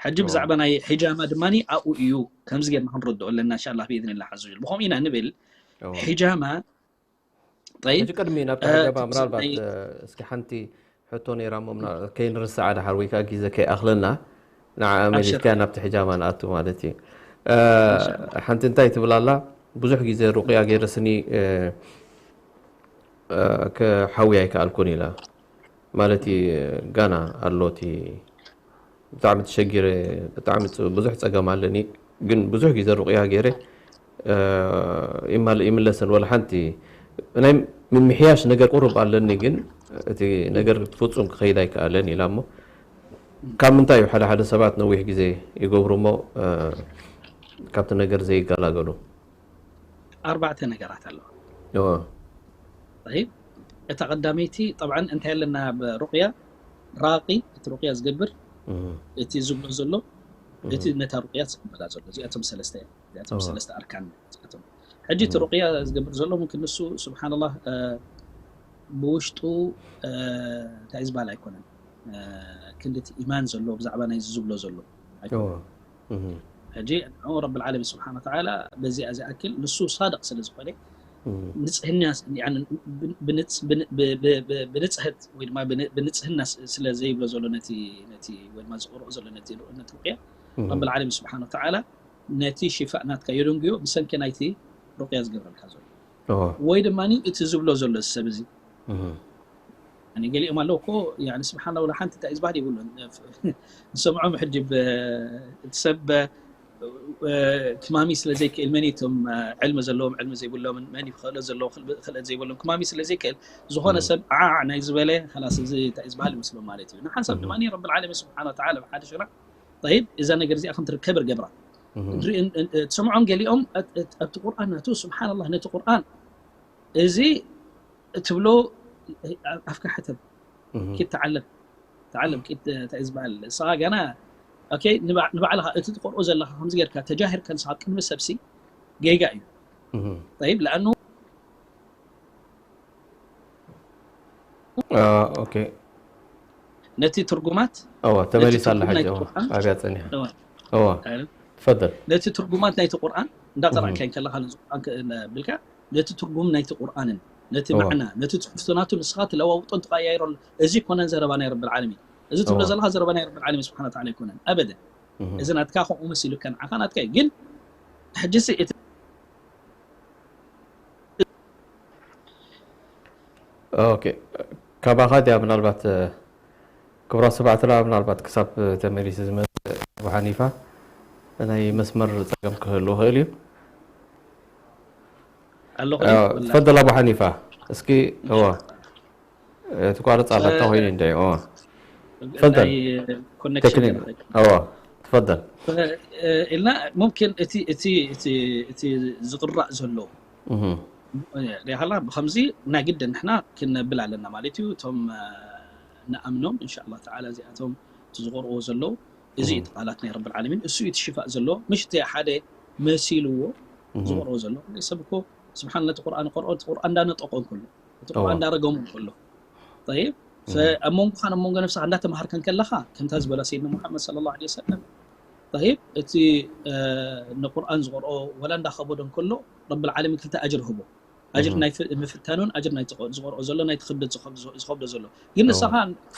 ሕጂ እዎ ብዛዕባ ናይ ሒጃማ ድማ ኣብኡ እዩ ከምዚ ጌርና ክንረድኦ ኣለና እንሻላ ብኢዝንላ ሓዙ ብኸምኡ ኢና ንብል እዎ ሒጃማ ጠይብ ሕጂ ቅድሚ ናብቲ እ፣ ሕጃማ ከምዚ ምናልባት ናይ እ፣ እስኪ ሓንቲ ሕቶ ነይራ እሞ ምና- ከይንርስዓ ድሓር ወይ ከዓ ግዜ ከይኣኽለና ንዓ ኣብሽር መሊስካ ናብቲ ሕጃማ ንኣቱ ማለት እዩ። እ፣ እንሻላ ሓንቲ እንታይ ትብል ኣላ ብዙሕ ግዜ ሩቅያ ገይረስኒ እ፣ እ፣ ክሓዊ ኣይከኣልኩን ኢላ ማለት እዩ። ጋና ኣሎ እቲ ብጣዕሚ ተሸጊረ ብጣዕሚ ፅ- ብዙሕ ፀገም ኣለኒ ግን ብዙሕ ግዜ ሩቅያ ገይረ እ፣ ይማል- ይምለሰን ወላ ሓንቲ ናይ ምምሕያሽ ነገር ቁሩብ ኣለኒ ግን እቲ ነገር ፍፁም ክኸይድ ኣይከኣለን ኢላ እሞ ካብ ምንታይ እዩ ሓደ ሓደ ሰባት ነዊሕ ግዜ ይገብሩ እሞ እ፣ ካብቲ ነገር ዘይገላገሉ ኣርባዕተ ነገራት ኣለዋ እዎ طيب እታ ቀዳመይቲ طبعا እንታይ ኣለና ኣብ ሩቅያ ራቂ እቲ ሩቅያ ዝገብር እህ እቲ ዝብሎ ዘሎ እቲ እህ ነታ ሩቅያ ዝቅበላ ዘሎ እዚኣቶም ሰለስተ እዮም እዚኣቶም እዎ ሰለስተ ኣርካን እዚኣቶም ሕጂ እቲ እህ ሩቅያ ዝገብር ዘሎ ምምክን ንሱ ስብሓንላህ እ፣ ብውሽጡ እ፣ እንታይ ዝበሃል ኣይኮነን እ፣ ክንዲ እቲ ኢማን ዘሎ ብዛዕባ ናይዚ ዝብሎ ዘሎ እዎ ኣይኮነን እህ ሕጂ ንዑ ረብል ዓለሚን ስብሓን ወተዓላ በዚኣ ዝኣክል ንሱ ሳድቅ ስለ ዝኾነ እህ ንፅህና ብንፅህት ወይ ድማ ብንፅህና ስለ ዘይብሎ ዘሎ ነቲ ነቲ ወይ ድማ ዝቕርኦ ዘሎ ነቲ ነቲ ሩቅያ ረብል ዓለሚን ስብሓን ወተዓላ ነቲ ሽፋእ ናትካ የደንጉዮ ብሰንኪ ናይቲ ሩቅያ ዝገብረልካ ዘሎ ወይ ድማ እቲ ዝብሎ ዘሎ ሰብ እዚ ገሊኦም ኣለዉ እኮ ስብሓና ወላ ሓንቲ እንታይ ዝበሃል ይብሉን ንሰምዖም ሕጂ እቲ ሰብ ክማሚ ስለ ዘይክእል መን እቶም ዕልሚ ዘለዎም ዕልሚ ዘይብሎምን መን ክእለት ዘለዎ ክእለት ዘይብሎም ክማሚ ስለ ዘይክእል ዝኾነ ሰብ ዓዕ ናይ ዝበለ ላስ እዚ እንታይ ዝበሃል ይመስሎም ማለት እዩ ንሓንሳብ ድማ ረብል ዓለሚን ስብሓን ወተዓላ ብሓደ ሽራዕ طيب እዛ ነገር እዚኣ ከምትርከብ ገይራ ትሰምዖም ገሊኦም ኣብቲ ቁርኣን ናቱ ስብሓንላህ ነቲ ቁርኣን እዚ ትብሎ ኣፍካ ሕተብ ኪድ ተዓለም ተዓለም ኪድ እንታይ ዝበሃል ንስኻ ገና ንባዕልኻ እቲ ትቆርኦ ዘለኻ ከምዚ ጌርካ ተጃሂርካ ንስኻ ቅድሚ ሰብሲ ጌጋ እዩ طيب ለኣኑ آه، أوكي. ነቲ ትርጉማት أوه، ነቲ تملي صالح ትርጉም ናይ حاجة. أوه، ቁርኣን أبي أتسنيها. እወ፣ أوه، ኣይደል? تفضل. ነቲ ትርጉማት ናይቲ ቁርኣን እንዳቀራእካ مهم. እንከለኻ ነዚ ቁርኣን ክ- ነ- ብልካ ነቲ ትርጉም ናይቲ ቁርኣንን ነቲ أوه، ማዕና ነቲ ትሕዝቶ ናቱ ንስኻ ትለዋውጦን ትቀያይሮን። እዚ ኣይኮነን ዘረባ ናይ ረብል ዓለሚን። እዚ ትብሎ أوه، ዘለኻ ዘረባ ናይ ረብል ዓለሚን ስብሓን ወተዓላ ኣይኮነን ኣበደን። مهم. እዚ ናትካ ከምኡ መሲሉካ ንዓኻ ናትካ እዩ። ግን ሕጂ ሲ እቲ ኦኬ፣ ካባኻ ድያ ምናልባት ክብራ ሰባዕትና ምናልባት ክሳብ ተመሊሱ ዝመፅእ ኣቡ ሓኒፋ ናይ መስመር ፀገም ክህሉ ይኽእል እዩ። ኣለኹ ኣዎ፣ ወላ ትፈደል ኣቡ ሓኒፋ። እስኪ እዋ ትቋረፅ ኣላ እንታይ ኮይኑ እንደ እዋ ትፈደል ናይ ኮኔክሽን ቴክኒክ ገለ እዋ ትፈደል ኢልና ሙምኪን እቲ እቲ እቲ እቲ ዝቕራእ ዘሎ እህ ሪሃላ ብከምዚ ናይ ግድን ንሕና ክነብል ኣለና ማለት እዩ። እቶም ንኣምኖም እንሻ ኣላ ተዓላ እዚኣቶም እቲ ዝቆርዎ ዘለዉ እዚ እህ እዩ እቲ ቃላት ናይ ረብል ዓለሚን እሱ እዩ እቲ ሽፋእ ዘለዎ ምሽ እቲ ሓደ መሲልዎ እህ ዝቆርዎ ዘሎ ሰብ እኮ ስብሓን እቲ ቁርኣን ቆርኦ እቲ ቁርኣን እንዳነጠቆ እንከሎ እቲ ቁርኣን እዋ እንዳረገሙ እንከሎ طيب እህ فأب منغو خان أب منغو نفسها عندها تمهر كان كلها كم تزبل سيدنا محمد صلى الله عليه وسلم طيب እቲ ንቁርኣን ዝቆርኦ ወላ እንዳኸበዶ እንከሎ ረብል ዓለሚን ክልተ ኣጅር ህቦ ኣጅር እህ ናይ ፍ- ምፍታኑን ኣጅር ናይ ዝቆ- ዝቆርኦ ዘሎ ናይ ትኽብደት ዝኸብዶ ዝኸብዶ ዘሎ ግን እዋ ንስኻ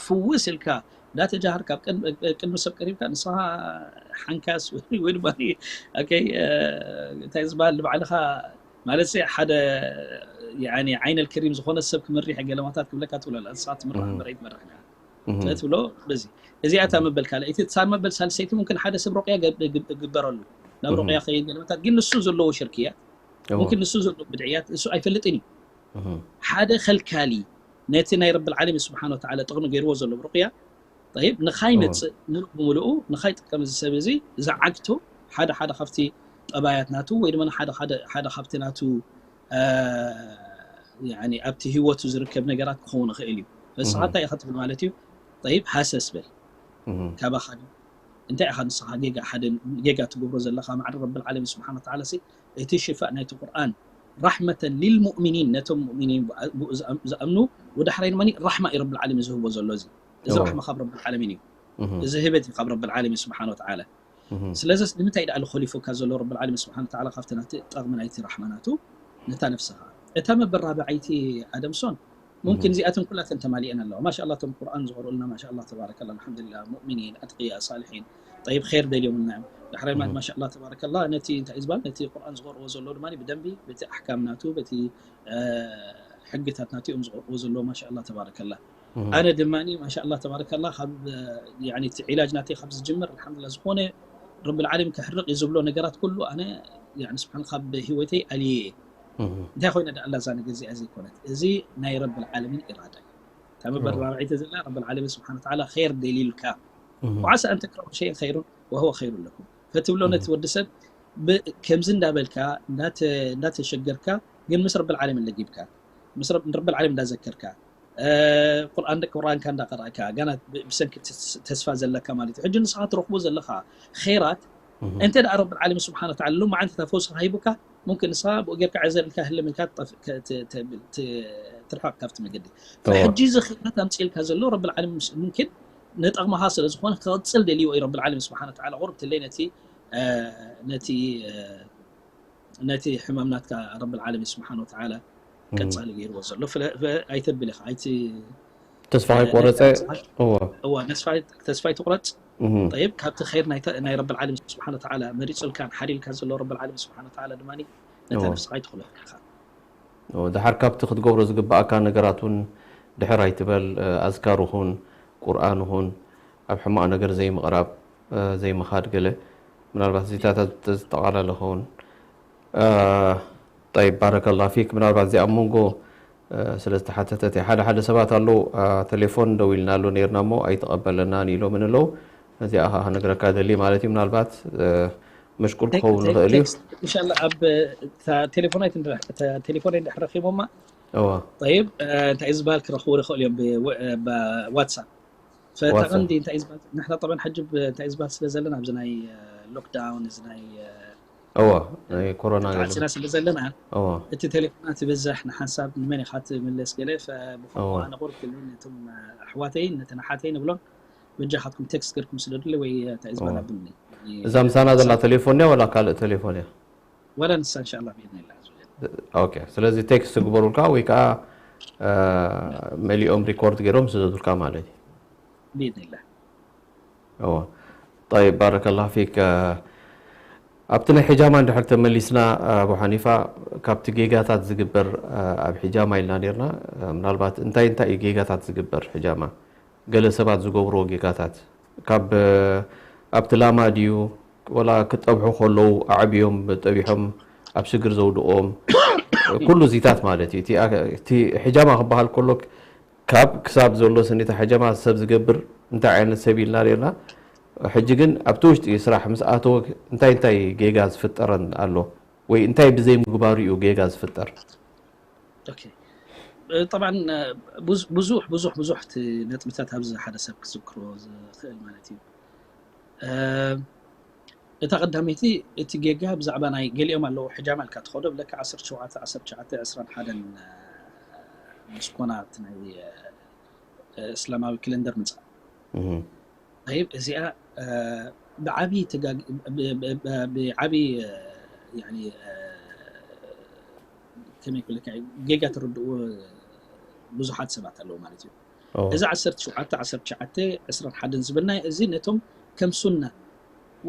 ፍውስ ኢልካ እንዳተጃሃርካ ኣብ ቅድሚ ቅድሚ ሰብ ቀሪብካ ንስኻ ሓንካስ ወይ ወይ ድማ ኦኬ እንታይ ዝበሃል ንባዕልኻ ማለት ሲ ሓደ يعني ዓይነል ከሪም ዝኾነ ሰብ ክመሪሕ ገለማታት ክብለካ ትብሎ ኣላ ንስኻ ትምራሕ እህ እምበር ኣይትመርሕን ኢኻ እህ ስለዚ ትብሎ በዚ እዚኣ እታ መበል ካልኣይቲ እታ መበል ሳልሰይቲ ممكن ሓደ ሰብ ሩቅያ ገብ- ግብ- ግበረሉ ናብ እህ ሩቅያ ከይድ ገለማታት ግን ንሱ ዘለዎ ሽርክያት እዋ ممكن ንሱ ዘለዎ ብድዕያት እሱ ኣይፈልጥን እዩ እህ ሓደ ከልካሊ ነቲ ናይ ረብል ዓለሚን ስብሓን ወተዓላ ጥቕሚ ገይርዎ ዘሎ ብሩቅያ طيب እዋ ንኻይመፅእ ሙሉእ ብምሉኡ ንኻይጥቀም እዚ ሰብ እዚ ዝዓግቶ ሓደ ሓደ ካብቲ ጠባያት ናቱ ወይ ድማ ሓደ ሓደ ሓደ ካብቲ ናቱ አ፣ ያኒ ኣብቲ ህይወቱ ዝርከብ ነገራት ክኸውን ይኽእል እዩ። ንስኻ እህ እንታይ ኢኻ ትብል ማለት እዩ? طيب ሃሰስ በል እህ ካባኻ ድዩ? እንታይ ኢኻ ንስኻ ጌጋ ሓደ ጌጋ ትገብሮ ዘለኻ ማዕረ ረብል ዓለሚን ስብሓን ወተዓላ ሲ እቲ ሽፋእ ናይቲ ቁርኣን ራሕመተን ሊልሙእሚኒን ነቶም ሙእሚኒን ብኡ ዝኣም- ዝኣምኑ ወዳሕራይ ድማ ራሕማ እዩ ረብል ዓለሚን ዝህቦ ዘሎ እዚ እዚ እዋ ራሕማ ካብ ረብል ዓለሚን እዩ እህ እዚ ህበት እዩ ካብ ረብል ዓለሚን ስብሓን ወተዓላ እህ ስለዚ ንምንታይ ደኣ ዝኸሊፉካ ዘሎ ረብል ዓለሚን ስብሓን ወተዓላ ካብቲ ናቲ ጠቕሚ ናይቲ ራሕማ ናቱ ነታ ነፍስኻ እታ መበል ራብዓይቲ ኣደምሶን ሙምኪን እህ እዚኣተን ኩላተን ተማሊአን ኣለዋ ማሻ ኣላ እቶም ቁርኣን ዝቕርኡልና ማሻ ኣላ ተባረከላ ኣልሓምዱሊላ ሙእሚኒን ኣትቅያ ሳልሒን ጠይብ ኸይር ደልዮምልና እዮም ዳሕራይ ማለት እህ ማሻ ኣላ ተባረከላ ነቲ እንታይ እዩ ዝበሃል ነቲ ቁርኣን ዝቕርዎ ዘለዉ ድማ ብደንቢ በቲ ኣሕካም ናቱ በቲ አ፣ ሕግታት ናቱ እዮም ዝቕርዎ ዘለዉ ማሻ ኣላ ተባረከላ እህ ኣነ ድማ ማሻ ኣላ ተባረከላ ካብ ያኒ እቲ ዒላጅ ናተይ ካብ ዝጅምር ኣልሓምዱሊላ ዝኾነ ረብል ዓለሚን ከሕርቕ እዩ ዝብሎ ነገራት ኩሉ ኣነ ያኒ ስብሓን ካብ ህይወተይ ኣልየ እየ እህ እንታይ ኮይነ ደኣ ኣላ እዛ ነገር እዚኣ ዘይኮነት እዚ ናይ ረብል ዓለሚን ኢራዳ እዩ እታ መበል እዋ ራብዒተ ዘላ ረብል ዓለሚን ስብሓን ወተዓላ ኸይር ደልዩልካ እህ وعسى أن تكرهوا شيئا خير وهو خير لكم فتብሎ ነቲ እህ ወዲ ሰብ ብ- ከምዚ እንዳበልካ እንዳተ- እንዳተሸገርካ ግን ምስ ረብል ዓለሚን ለጊብካ ምስ ረብ- ንረብል ዓለሚን እንዳዘከርካ እ፣ ቁርኣን ቁርኣንካ እንዳቀራእካ ጋና ብ- ብሰንኪ ተስ- ተስፋ ዘለካ ማለት እዩ ሕጂ ንስኻ ትረኽቦ ዘለኻ ኸይራት እህ እንተ ደኣ ረብል ዓለሚን ስብሓን ወተዓላ ሎማዓንቲ እታ ፈውሲ ሂቡካ ሙምኪን ንስኻ ብኡ ጌርካ ዕዘር ኢልካ ህልም ኢልካ ትጠፍ- ከ- ት- ት- ት- ትርሓቕ ካብቲ መገዲ እዋ ሕጂ እዚ ኸይራት ኣምፅእልካ ዘሎ ረብል ዓለሚን ምስ- ሙምኪን ንጠቕምኻ ስለ ዝኾነ ክቕፅል ደልይዎ እዩ ረብል ዓለሚን ስብሓን ወተዓላ ቁርብ ትለይ ነቲ እ፣ ነቲ እ፣ ነቲ ሕማም ናትካ ረብል ዓለሚን ስብሓን ወተዓላ እህ ቀጻሊ ገይርዎ ዘሎ ፍለ- ፈ- ኣይተብል ኢኻ ኣይቲ ተስፋ እ፣ ከይቆረፀ ነታ ነስኻ እዋ እዋ ነስፋ ተስፋ ኣይትቑረጽ እህ طيب ካብቲ ኸይር ናይ ተ- ናይ ረብል ዓለሚን ስብሓን ወተዓላ መሪጹልካን ሓሊልካ ዘሎ ረብል ዓለሚን ስብሓን ወተዓላ ድማ ነታ እዋ ነስኻ ኣይትኽሎ ኢኻ እዎ፣ ድሓር ካብቲ ክትገብሮ ዝግብኣካ ነገራት እውን ድሕር ኣይትበል። እ፣ ኣዝካር ይኹን ቁርኣን ይኹን ኣብ ሕማቕ ነገር ዘይምቕራብ፣ እ፣ ዘይምኻድ ገለ ምናልባት እዚታት ተዝጠቓለለ ኸውን። እ፣ ጠይብ ባረከላ ፊክ። ምናልባት እዚኣ ኣብ መንጎ እ፣ ስለ ዝተሓተተት እያ። ሓደ ሓደ ሰባት ኣለዉ፣ እ፣ ቴሌፎን ደዊልና ኣሎ ነይርና እሞ ኣይተቐበለናን ኢሎምን ኣለዉ። እዚኣ ኸዓ ክነግረካ ደሊ ማለት እዩ። ምናልባት እ፣ መሽቁል ክኸውን ይኽእል እዩ። ቴክስት ኢንሻላ ኣብ እታ ቴሌፎን ኣይት- እታ ቴሌፎን እንድሕር ረኺቦማ እዋ طيب እ፣ እንታይ እዩ ዝበሃል ክረኽቡ ይኽእሉ እዮም ብወ- እ፣ ብዋትሳፕ ፈታ ዋትሳፕ ቀንዲ እንታይ እዩ ዝበሃል ንሕና ጠበን ሕጂ ብ- እንታይ እዩ ዝበሃል ስለ ዘለና ኣብዚ ናይ እ፣ ሎክዳውን እዚ ናይ እ፣ እዎ ናይ ኮሮና ገለ ተዓፂና ስለ ዘለና እዎ እቲ ቴሌፎናት ይበዝሕ ንሓንሳብ ንመን ኢኻ ትምለስ ገለ ብኸምኡ እዎ ኣነ ቁርብ ክልኒ ነቶም ኣሕዋተይን ነተን ኣሓተይን እብሎም በጃኻትኩም ቴክስት ገርኩም ስደዱለይ ወይ እንታይ እዎ ዝበላ ብኒ እዛ ምሳና ዘላ ቴሌፎን እያ ወላ ካልእ ቴሌፎን እያ ወላ ንሳ እንሻላ ብኢድኒላ ኦኬ ስለዚ ቴክስት ግበሩልካ ወይ ከዓ እ፣ መሊኦም ሪኮርድ ገይሮም ስደዱልካ ማለት እዩ ብኢድኒላ እዎ طيب بارك الله فيك ኣብቲ ናይ ሒጃማ እንድሕር ተመሊስና ኣቡ ሓኒፋ ካብቲ ጌጋታት ዝግበር ኣብ ሒጃማ ኢልና ነርና ምናልባት እንታይ እንታይ እዩ ጌጋታት ዝግበር ሒጃማ ገለ ሰባት ዝገብርዎ ጌጋታት ካብ ኣብቲ ላማ ድዩ ወላ ክጠብሑ ከለዉ ኣዕብዮም ጠቢሖም ኣብ ስግር ዘውድቆም ኩሉ እዚታት ማለት እዩ እቲ እቲ ሒጃማ ክበሃል ከሎ ካብ ክሳብ ዘሎ ስኒታ ሐጀማ ሰብ ዝገብር እንታይ ዓይነት ሰብ ኢልና ርና ሕጂ ግን ኣብቲ ውሽጢ ስራሕ ምስ ኣተወ እንታይ እንታይ ጌጋ ዝፍጠረን ኣሎ ወይ እንታይ ብዘይ ምግባሩ እዩ ጌጋ ዝፍጠር طبعا ብዙሕ ብዙሕ ብዙሕ እቲ ነጥብታት ኣብዚ ሓደ ሰብ ክዝክሮ ዝኽእል ማለት እዩ እታ ቀዳመይቲ እቲ ጌጋ ብዛዕባ ናይ ገሊኦም ኣለዉ ሕጃማ ኢልካ ትኸዶ ብለካ ዓሰርተ ሸውዓተ ዓሰርተ ትሽዓተ ዕስራን ሓደን ምስኮና እቲ ናይ እስላማዊ ክለንደር ምፃእ ይብ እዚኣ ብዓብይ ተጋግ ብዓብይ ከመይ ክብለካ ጌጋ ተረድእዎ ብዙሓት ሰባት ኣለዉ ማለት እዩ እዚ ዓሰርተ ሸውዓተ ዓሰርተ ትሽዓተ ዕስራን ሓደን ዝብልና እዚ ነቶም ከም ሱና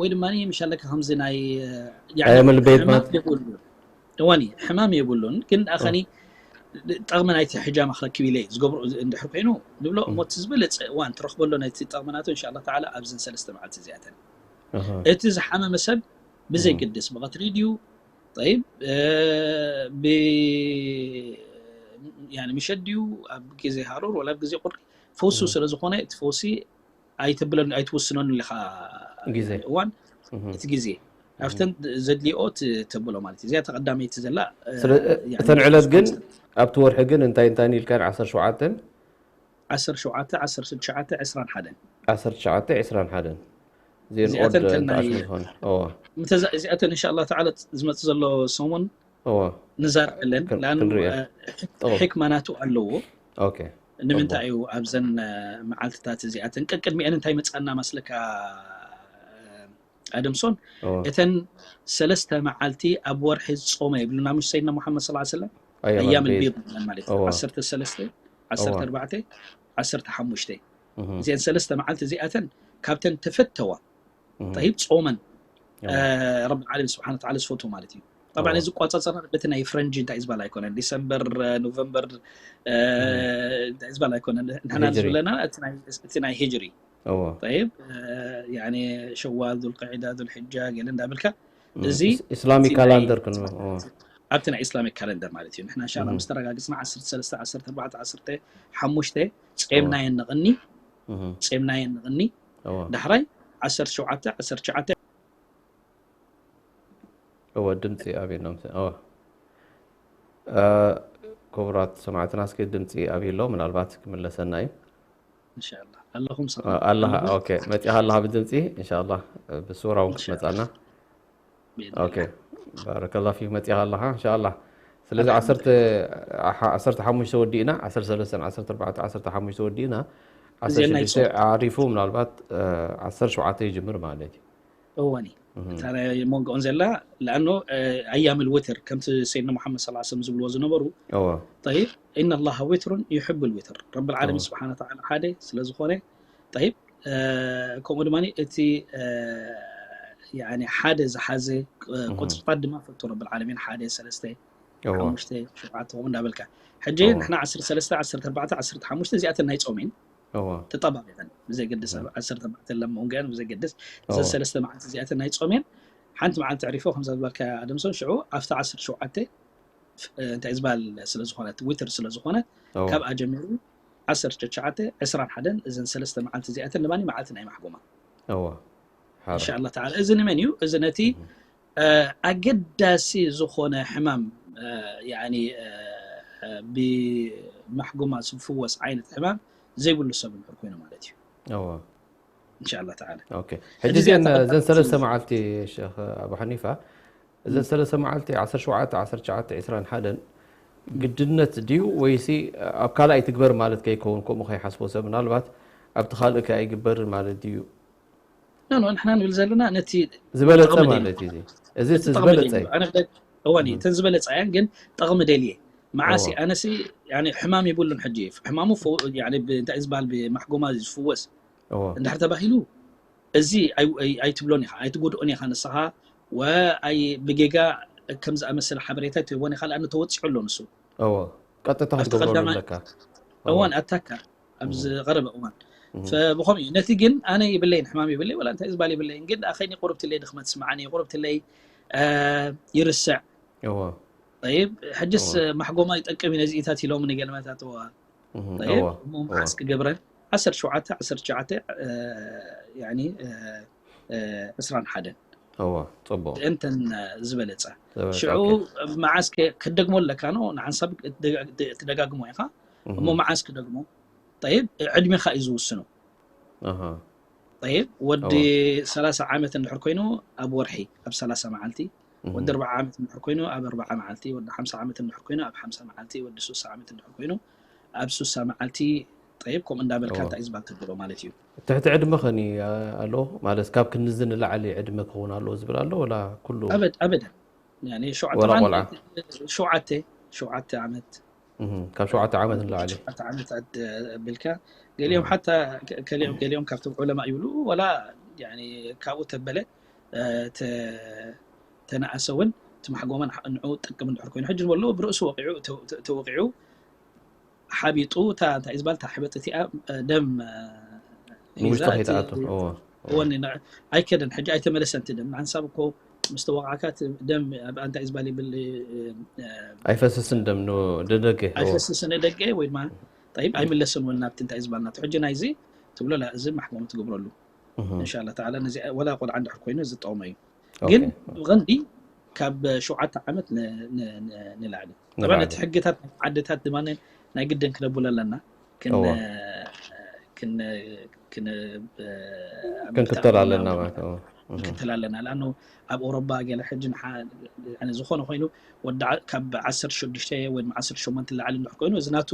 ወይ ድማ ምሻለካ ከምዚ ናይ ኣየምል ቤት ማለት የብሉ እዋኒ ሕማም የብሉን ግን ኣኸኒ ጠቕሚ ናይቲ ሕጃማ ክረክብ ኢለ ዝገብሩ እንድሕር ኮይኑ ንብሎ እሞ እቲ ዝበለፀ እዋን ትረክበሎ ናይቲ ጠቕሚ ናቱ እንሻ ኣላ ተዓላ ኣብዘን ሰለስተ መዓልቲ እዚኣተን እቲ ዝሓመመ ሰብ ብዘይግድስ ብቐትሪ ድዩ ጠይብ ምሸት ድዩ ኣብ ግዜ ሃሩር ወላ ኣብ ግዜ ቁሪ ፈውሱ ስለ ዝኾነ እቲ ፈውሲ ኣይትብለን ኣይትውስነሉ ኢኻ ግዜ እዋን እቲ ግዜ ኣብተን ዘድልኦ ተብሎ ማለት እዩ እዚኣ ተቐዳመይቲ ዘላ እተን ዕለት ግን ኣብቲ ወርሒ ግን እንታይ እንታይ ኢልካ ዓሰርተ ሸውዓተ ዓሰርተ ሸውዓተ ዓሰርተ ትሽዓተ ዕስራን ሓደን ዓሰርተ ትሽዓተ ዕስራን ሓደን ዜን ኦርድ ተኣሽሙ ዝኾነ እዚኣተን እንሻ ኣላ ተዓላ ዝመፅእ ዘሎ ሰሙን ንዛረበለን ላኑ ሕክማ ናቱ ኣለዎ ንምንታይ እዩ ኣብዘን መዓልትታት እዚኣተን ቀቅድሚአን እንታይ መፃና ማስለካ ኣደምሶን እተን ሰለስተ መዓልቲ ኣብ ወርሒ ዝፆመ ይብሉና ምሽ ሰይድና ሙሓመድ ስ ሰለም ኣያም ልቢድ ማለት ዓሰርተ ሰለስተ ዓሰርተ ኣርባዕተ ዓሰርተ ሓሙሽተ እዚአን ሰለስተ መዓልቲ እዚኣተን ካብተን ተፈተዋ ጠይብ ፆመን ረብ ዓለም ስብሓን ተዓላ ዝፈትዎ ማለት እዩ طبعا እዚ ቋፃፀራ በቲ ናይ ፍረንጂ እንታይ ዝበሃል ኣይኮነን ዲሰምበር ኖቨምበር እንታይ ዝበሃል ኣይኮነን ንሕና ዝብለና እቲ ናይ ሂጅሪ طيب يعني ሸዋል ذو القعدة ذو الحجة ገለ እንዳብልካ እዚ ኢስላሚክ ካላንደር ክን ኣብቲ ናይ ኢስላሚክ ካለንደር ማለት እዩ ንሕና እንሻላ ምስ ተረጋግፅና ዓሰርተ ሰለስተ ዓሰርተ ኣርባዕተ ዓሰርተ ሓሙሽተ ጼምናየን ንቕኒ ጼምናየን ንቕኒ ዳሕራይ ዓሰርተ ሸውዓተ ዓሰርተ ትሽዓተ እወ ድምፂ ኣብየሎም ክቡራት ሰማዕትና እስኪ ድምፂ ኣብየሎ ምናልባት ክምለሰና እዩ እንሻላ ኣለኹም ኣለኻ ኦኬ መፂኻ ኣለኻ ብድምፂ እንሻላ ብስውራ እውን ክትመፃና ኦኬ ባረከላ ፊክ መፂኻ ኣለኻ እንሻላ ስለዚ ዓሰርተ ዓሰርተ ሓሙሽተ ወዲእና ዓሰርተ ሰለስተ ዓሰርተ ኣርባዕተ ዓሰርተ ሓሙሽተ ወዲእና ዓሰርተ ሽዱሽተ ዓሪፉ ምናልባት ዓሰርተ ሸውዓተ ይጅምር ማለት እዩ እወኒ እታ ናይ መንጎኦም ዘላ ለኣኖ ኣያም ልውትር ከምቲ ሰይድና ሙሓመድ ስ ሰለም ዝብልዎ ዝነበሩ እወ طيب إن الله وتر يحب الوتر رب العالمين سبحانه وتعالى ሓደ ስለ ዝኾነ طيب ከምኡ ድማ እቲ يعني ሓደ ዝሓዘ ቁፅርታት ድማ ፈቱ ረብ ዓለሚን ሓደ ሰለስተ ሓሙሽተ ሸውዓተ ከምኡ እንዳበልካ ሕጂ ንሕና ዓሰርተ ሰለስተ ዓሰርተ ኣርባዕተ ዓሰርተ ሓሙሽተ እዚኣተን ናይ ጾም እየን ተጠባቢቐን ብዘይ ገድስ ኣብ ዓሰርተ ኣርባዕተ ለምኡን ገያን ብዘይ ገድስ እዘን ሰለስተ መዓልቲ እዚኣተን ናይ ጾም እየን ሓንቲ መዓልቲ ዕሪፎ ከምዛ ዝበልካ ኣደምሶን ሽዑ ኣብቲ ዓሰርተ ሸውዓተ እንታይ ዝበሃል ስለ ዝኾነት ዊትር ስለ ዝኾነት ካብኣ ጀሚሩ ዓሰርተ ትሽዓተ ዕስራን ሓደን እዘን ሰለስተ መዓልቲ እዚኣተን ንማኒ መዓልቲ ናይ ማሕጎማ እወ እንሻ ኣላ ተዓላ እዚ ንመን እዩ እዚ ነቲ ኣገዳሲ ዝኾነ ሕማም ያኒ ብማሕጎማ ዝፍወስ ዓይነት ሕማም ዘይብሉ ሰብ እንድሕር ኮይኑ ማለት እዩ እወ እንሻ ኣላ ተዓላ ኦኬ ሕጂ እዚኣን እዘን ሰለስተ መዓልቲ ሸኽ ኣቡ ሓኒፋ እዘን ሰለስተ መዓልቲ ዓሰርተ ሸውዓተ ዓሰርተ ትሽዓተ ዕስራን ሓደን ግድነት ድዩ ወይሲ ኣብ ካልኣይ ትግበር ማለት ከይከውን፣ ከምኡ ከይሓስቦ ሰብ ምናልባት ኣብቲ ካልእ ከ ኣይግበርን ማለት ድዩ? ኖ ኖ ንሕና ንብል ዘለና ነቲ ዝበለጸ ጠቕሚ ማለት እዩ። እዚ እቲ ጠቕሚ ዝበለጸ ደልዩ እዩ። ኣነ ክደ- እዋን እዩ እተን ዝበለጸ እየን ግን ጠቕሚ ደልየ መዓስ እዎ። ኣነሲ ያኒ ሕማም የብሉን ሕጂ ሕማሙ ፈው- ያኒ ብ- እንታይ ዝበሃል ብማሕጎማ ዝፍወስ እዎ። እንድሕር ተባሂሉ እዚ ኣይ- ኣይ- ኣይትብሎን ኢኻ ኣይትጎድኦን ኢኻ ንስኻ ወኣይ ብጌጋ ከም ዝኣመሰለ ሓበሬታ ትህቦን ኢኻ ለኣነ ተወፂዑ ኣሎ ንሱ እዎ። ቀጥታ ኣብቲ ክትገብረሉ ቀዳማይ ኣለካ። እዎ። እዋን ኣታካ ኣብ ዝቐረበ እዋን እህ። ፈብኸም እዩ ነቲ ግን ኣነ ይብለይን ሕማም ይብለይ ወላ እንታይ ዝበሃል ይብለይን ግን ኣኸይኒ ቁርብትለይ ድኽመት ስምዓኒ ቁርብትለይ እ፣ ይርስዕ እዎ። ይብ ሕጅስ እዎ። ማሕጎማ ይጠቅም እዩ ነዚኢታት ኢሎም ንገልመታት እዋ እህ። ይብ እዎ። እሞ መዓስ ክገብረን ዓሰርተ ሸውዓተ ዓሰርተ ትሽዓተ እ፣ ያኒ እ፣ እ፣ ዕስራን ሓደን እዎ። ጽቡቅ። እንተን ዝበለጸ ዝበለጸ፣ ሽዑ ኦኬ። መዓስ ከ- ክትደግሞ ኣለካ ኖ ንሓንሳብ ትደጋ- ትደጋግሞ ኢኻ እህ። እሞ መዓስ ክደግሞ ጠይብ ዕድሜኻ እዩ ዝውስኖ ኣሃ። ጠይብ ወዲ እዎ። ሰላሳ ዓመት እንድሕር ኮይኑ ኣብ ወርሒ ኣብ ሰላሳ መዓልቲ ወዲ እህ። ኣርባዓ ዓመት እንድሕር ኮይኑ ኣብ ኣርባዓ መዓልቲ ወዲ ሓምሳ ዓመት እንድሕር ኮይኑ ኣብ ሓምሳ መዓልቲ ወዲ ሱሳ ዓመት እንድሕር ኮይኑ ኣብ ሱሳ መዓልቲ ጠይብ ከምኡ እንዳበልካ እዎ። እንታይ እዩ ዝበሃል ትብሎ ማለት እዩ ትሕቲ ዕድመ ኸኒ ኣሎ ማለት ካብ ክንዚ ንላዕሊ ዕድመ ክኸውን ኣለዎ ዝብል ኣሎ ወላ ኩሉ ኣበድ ኣበደን ያኒ ሸውዓተ ወላ ዓመት- ቆልዓ? ሸውዓተ ሸውዓተ ዓመት እህ። ካብ ሸውዓተ ዓመት ንላዕሊ። ሸውዓተ ዓመት ኣድ- ኣቢልካ ገሊኦም ሓታ ገሊኦም ገሊኦም ካብቶም ዑለማ ይብሉ ወላ ያኒ ካብኡ ተበለ እ፣ ተ- ተነኣሰ እውን እቲ ማሕጎማ ንዓ- ንዑ ጥቅም እንድሕር ኮይኑ ሕጂ ዝበሎ ብርእሱ ወቂዑ ተ- ተ- ተወቂዑ ሓቢጡ እታ እንታይ ዝበሃል እታ ሕበጥ እቲኣ እ፣ ደም እ፣ ንውሽጢ ሒዛ እቲ ከይትኣቱ። እዎ። እዎ። እወን ን- ኣይከደን ሕጂ ኣይተመለሰን እቲ ደም ንሓንሳብ እኮ ምስ ተወቃዕካ እቲ ደም ኣብ እንታይ ዝበሃል ይብል እ፣ እ፣ ኣይፈስስን ደም ን- ንደገ። እዎ። ኣይፈስስን ደገ ወይ ድማ ጠይብ ኣይምለስን እውን ናብቲ እንታይ ዝበሃል ናቱ ሕጂ ናይዚ ትብሎ ላ እዚ ማሕጎማ ትገብረሉ እህ። እንሻላ ተዓላ ነዚ ወላ ቆልዓ እንድሕር ኮይኑ ዝጠቕሞ እዩ ኦኬ። ግን ብቐንዲ ካብ ሸውዓተ ዓመት ን- ን- ን- ንላዕሊ ጠብዓ ንላዕሊ። ነቲ ሕግታት ናይ ዓድታት ድማ ናይ ግድን ክነብሎ ኣለና ክን እዎ። ክን ክን ብ- ኣብ ክንክተል ብጣዕሚ ኣለና ናብ- ማለት ነው። እህ። ንክተል ኣለና ለኣኑ ኣብ ኦሮባ ገለ ሕጂ ንሓ- ዝኾነ ኮይኑ ወዲ ዓ- ካብ ዓሰርተ ሽዱሽተ ወይ ድማ ዓሰርተ ሸሞንተ ላዕሊ እንድሕር ኮይኑ እዚ ናቱ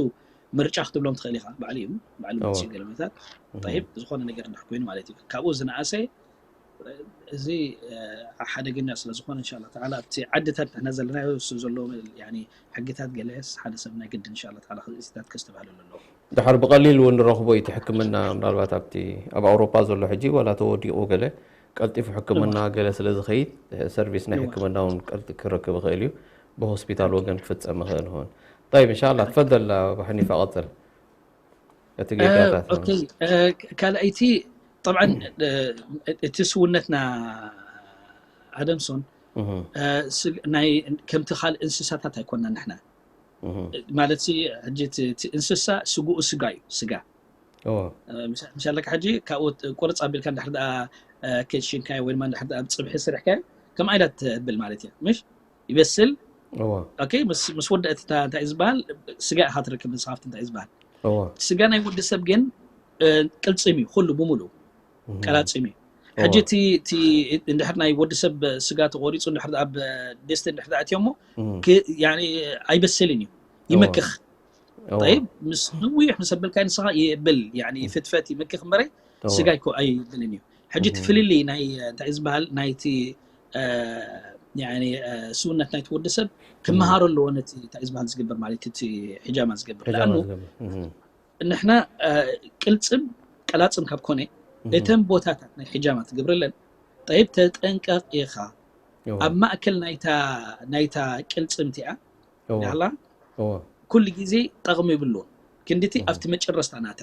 ምርጫ ክትብሎም ትኽእል ኢኻ ባዕሉ እዩ ባዕሉ እዎ። መፅኡ ገለመታት እህ። ጠይብ ዝኾነ ነገር እንድሕር ኮይኑ ማለት እዩ ካብኡ ዝነኣሰ እዚ እ፣ ሓደገኛ ስለ ዝኾነ እንሻላ ተዓላ ኣብቲ ዓድታት ንሕና ዘለናዮ እሱ ዘሎ ያኒ ሕግታት ገለስ ሓደ ሰብ ናይ ግድን እንሻላ ተዓላ ክእዚታት ከስተባህለሉ ኣለዎ ድሓር ብቐሊል እውን ንረኽቦ እዩ እቲ ሕክምና ምናልባት ኣብቲ ኣብ ኣውሮፓ ዘሎ ሕጂ ዋላ ተወዲቑ ገለ ቀልጢፉ ሕክምና ገለ ስለ ዝኸይድ ሰርቪስ ናይ እዋ። ሕክምና እውን ቀልጢ ክረክብ ይኽእል እዩ ብሆስፒታል ወገን ክፍፀም ይኽእል ይኸውን طيب إن شاء الله تفضل أبو حنيفة قتل እቲ ጌጋታት ኦኬ ካልኣይቲ ጠብዓ እቲ ስውነትና ኣደምሶን እህ፣ እ፣ ስግ- ናይ ከምቲ ካልእ እንስሳታት ኣይኮና ንሕና እህ፣ ማለት ሲ ሕጂ እቲ እቲ እንስሳ ስግኡ ስጋ እዩ ስጋ እዎ፣ እ፣ ምሽ- ምሻለካ ሕጂ ካብኡ ቁርፅ ኣቢልካ እንድሕር ደኣ እ፣ ከሽንካዮ ወይ ድማ እንድሕር ደኣ ኣብ ፅብሒ ስርሕካዮ ከም ኣይዳ ትብል ማለት እያ ምሽ ይበስል እዎ፣ ኦኬ ምስ ምስ ወደእት እታ እንታይ እዩ ዝበሃል ስጋ ኢኻ ትረክብ ንስኻፍቲ እንታይ እዩ ዝበሃል እዎ፣ ስጋ ናይ ወዲ ሰብ ግን እ፣ ቅልፅም እዩ ኩሉ ብምሉ እህ፣ ቀላፅም እዩ እዎ፣ ሕጂ እቲ እቲ እንድሕር ናይ ወዲ ሰብ ስጋ ተቆሪፁ እንድሕር ኣብ ድስቲ እንድሕር ኣትዮሞ እህ፣ ክ- ያኒ ኣይበስልን እዩ ይመክኽ እዎ፣ طيب ምስ ነዊሕ ምስ ኣበልካዮ ንስኻ ይብል ያኒ ፍትፈት ይመክኽ እምበረ እዎ፣ ስጋ ይኮ ኣይብልን እዩ ሕጂ እቲ እህ፣ ፍልልይ ናይ እንታይ ዝበሃል ናይቲ እ፣ ያኒ እ፣ ስውነት ናይቲ ወዲ ሰብ እህ፣ ክመሃሮ ኣለዎ ነቲ እንታይ ዝበሃል ዝገብር ማለት እቲ ሕጃማ ዝገብር ሕጃማ ለኣኑ ዝገብር፣ እህ፣ ንሕና እ፣ ቅልፅም ቀላፅም ካብ ኮነ እህ፣ እተን ቦታታት ናይ ሕጃማ ትገብረለን ጠይብ ተጠንቀቕ ኢኻ እዎ፣ ኣብ ማእከል ናይታ ናይታ ቅልፅም እቲኣ እዎ፣ ያላ እዎ፣ ኩሉ ግዜ ጠቕሚ ይብሉን ክንድቲ እህ፣ ኣብቲ መጨረስታ ናታ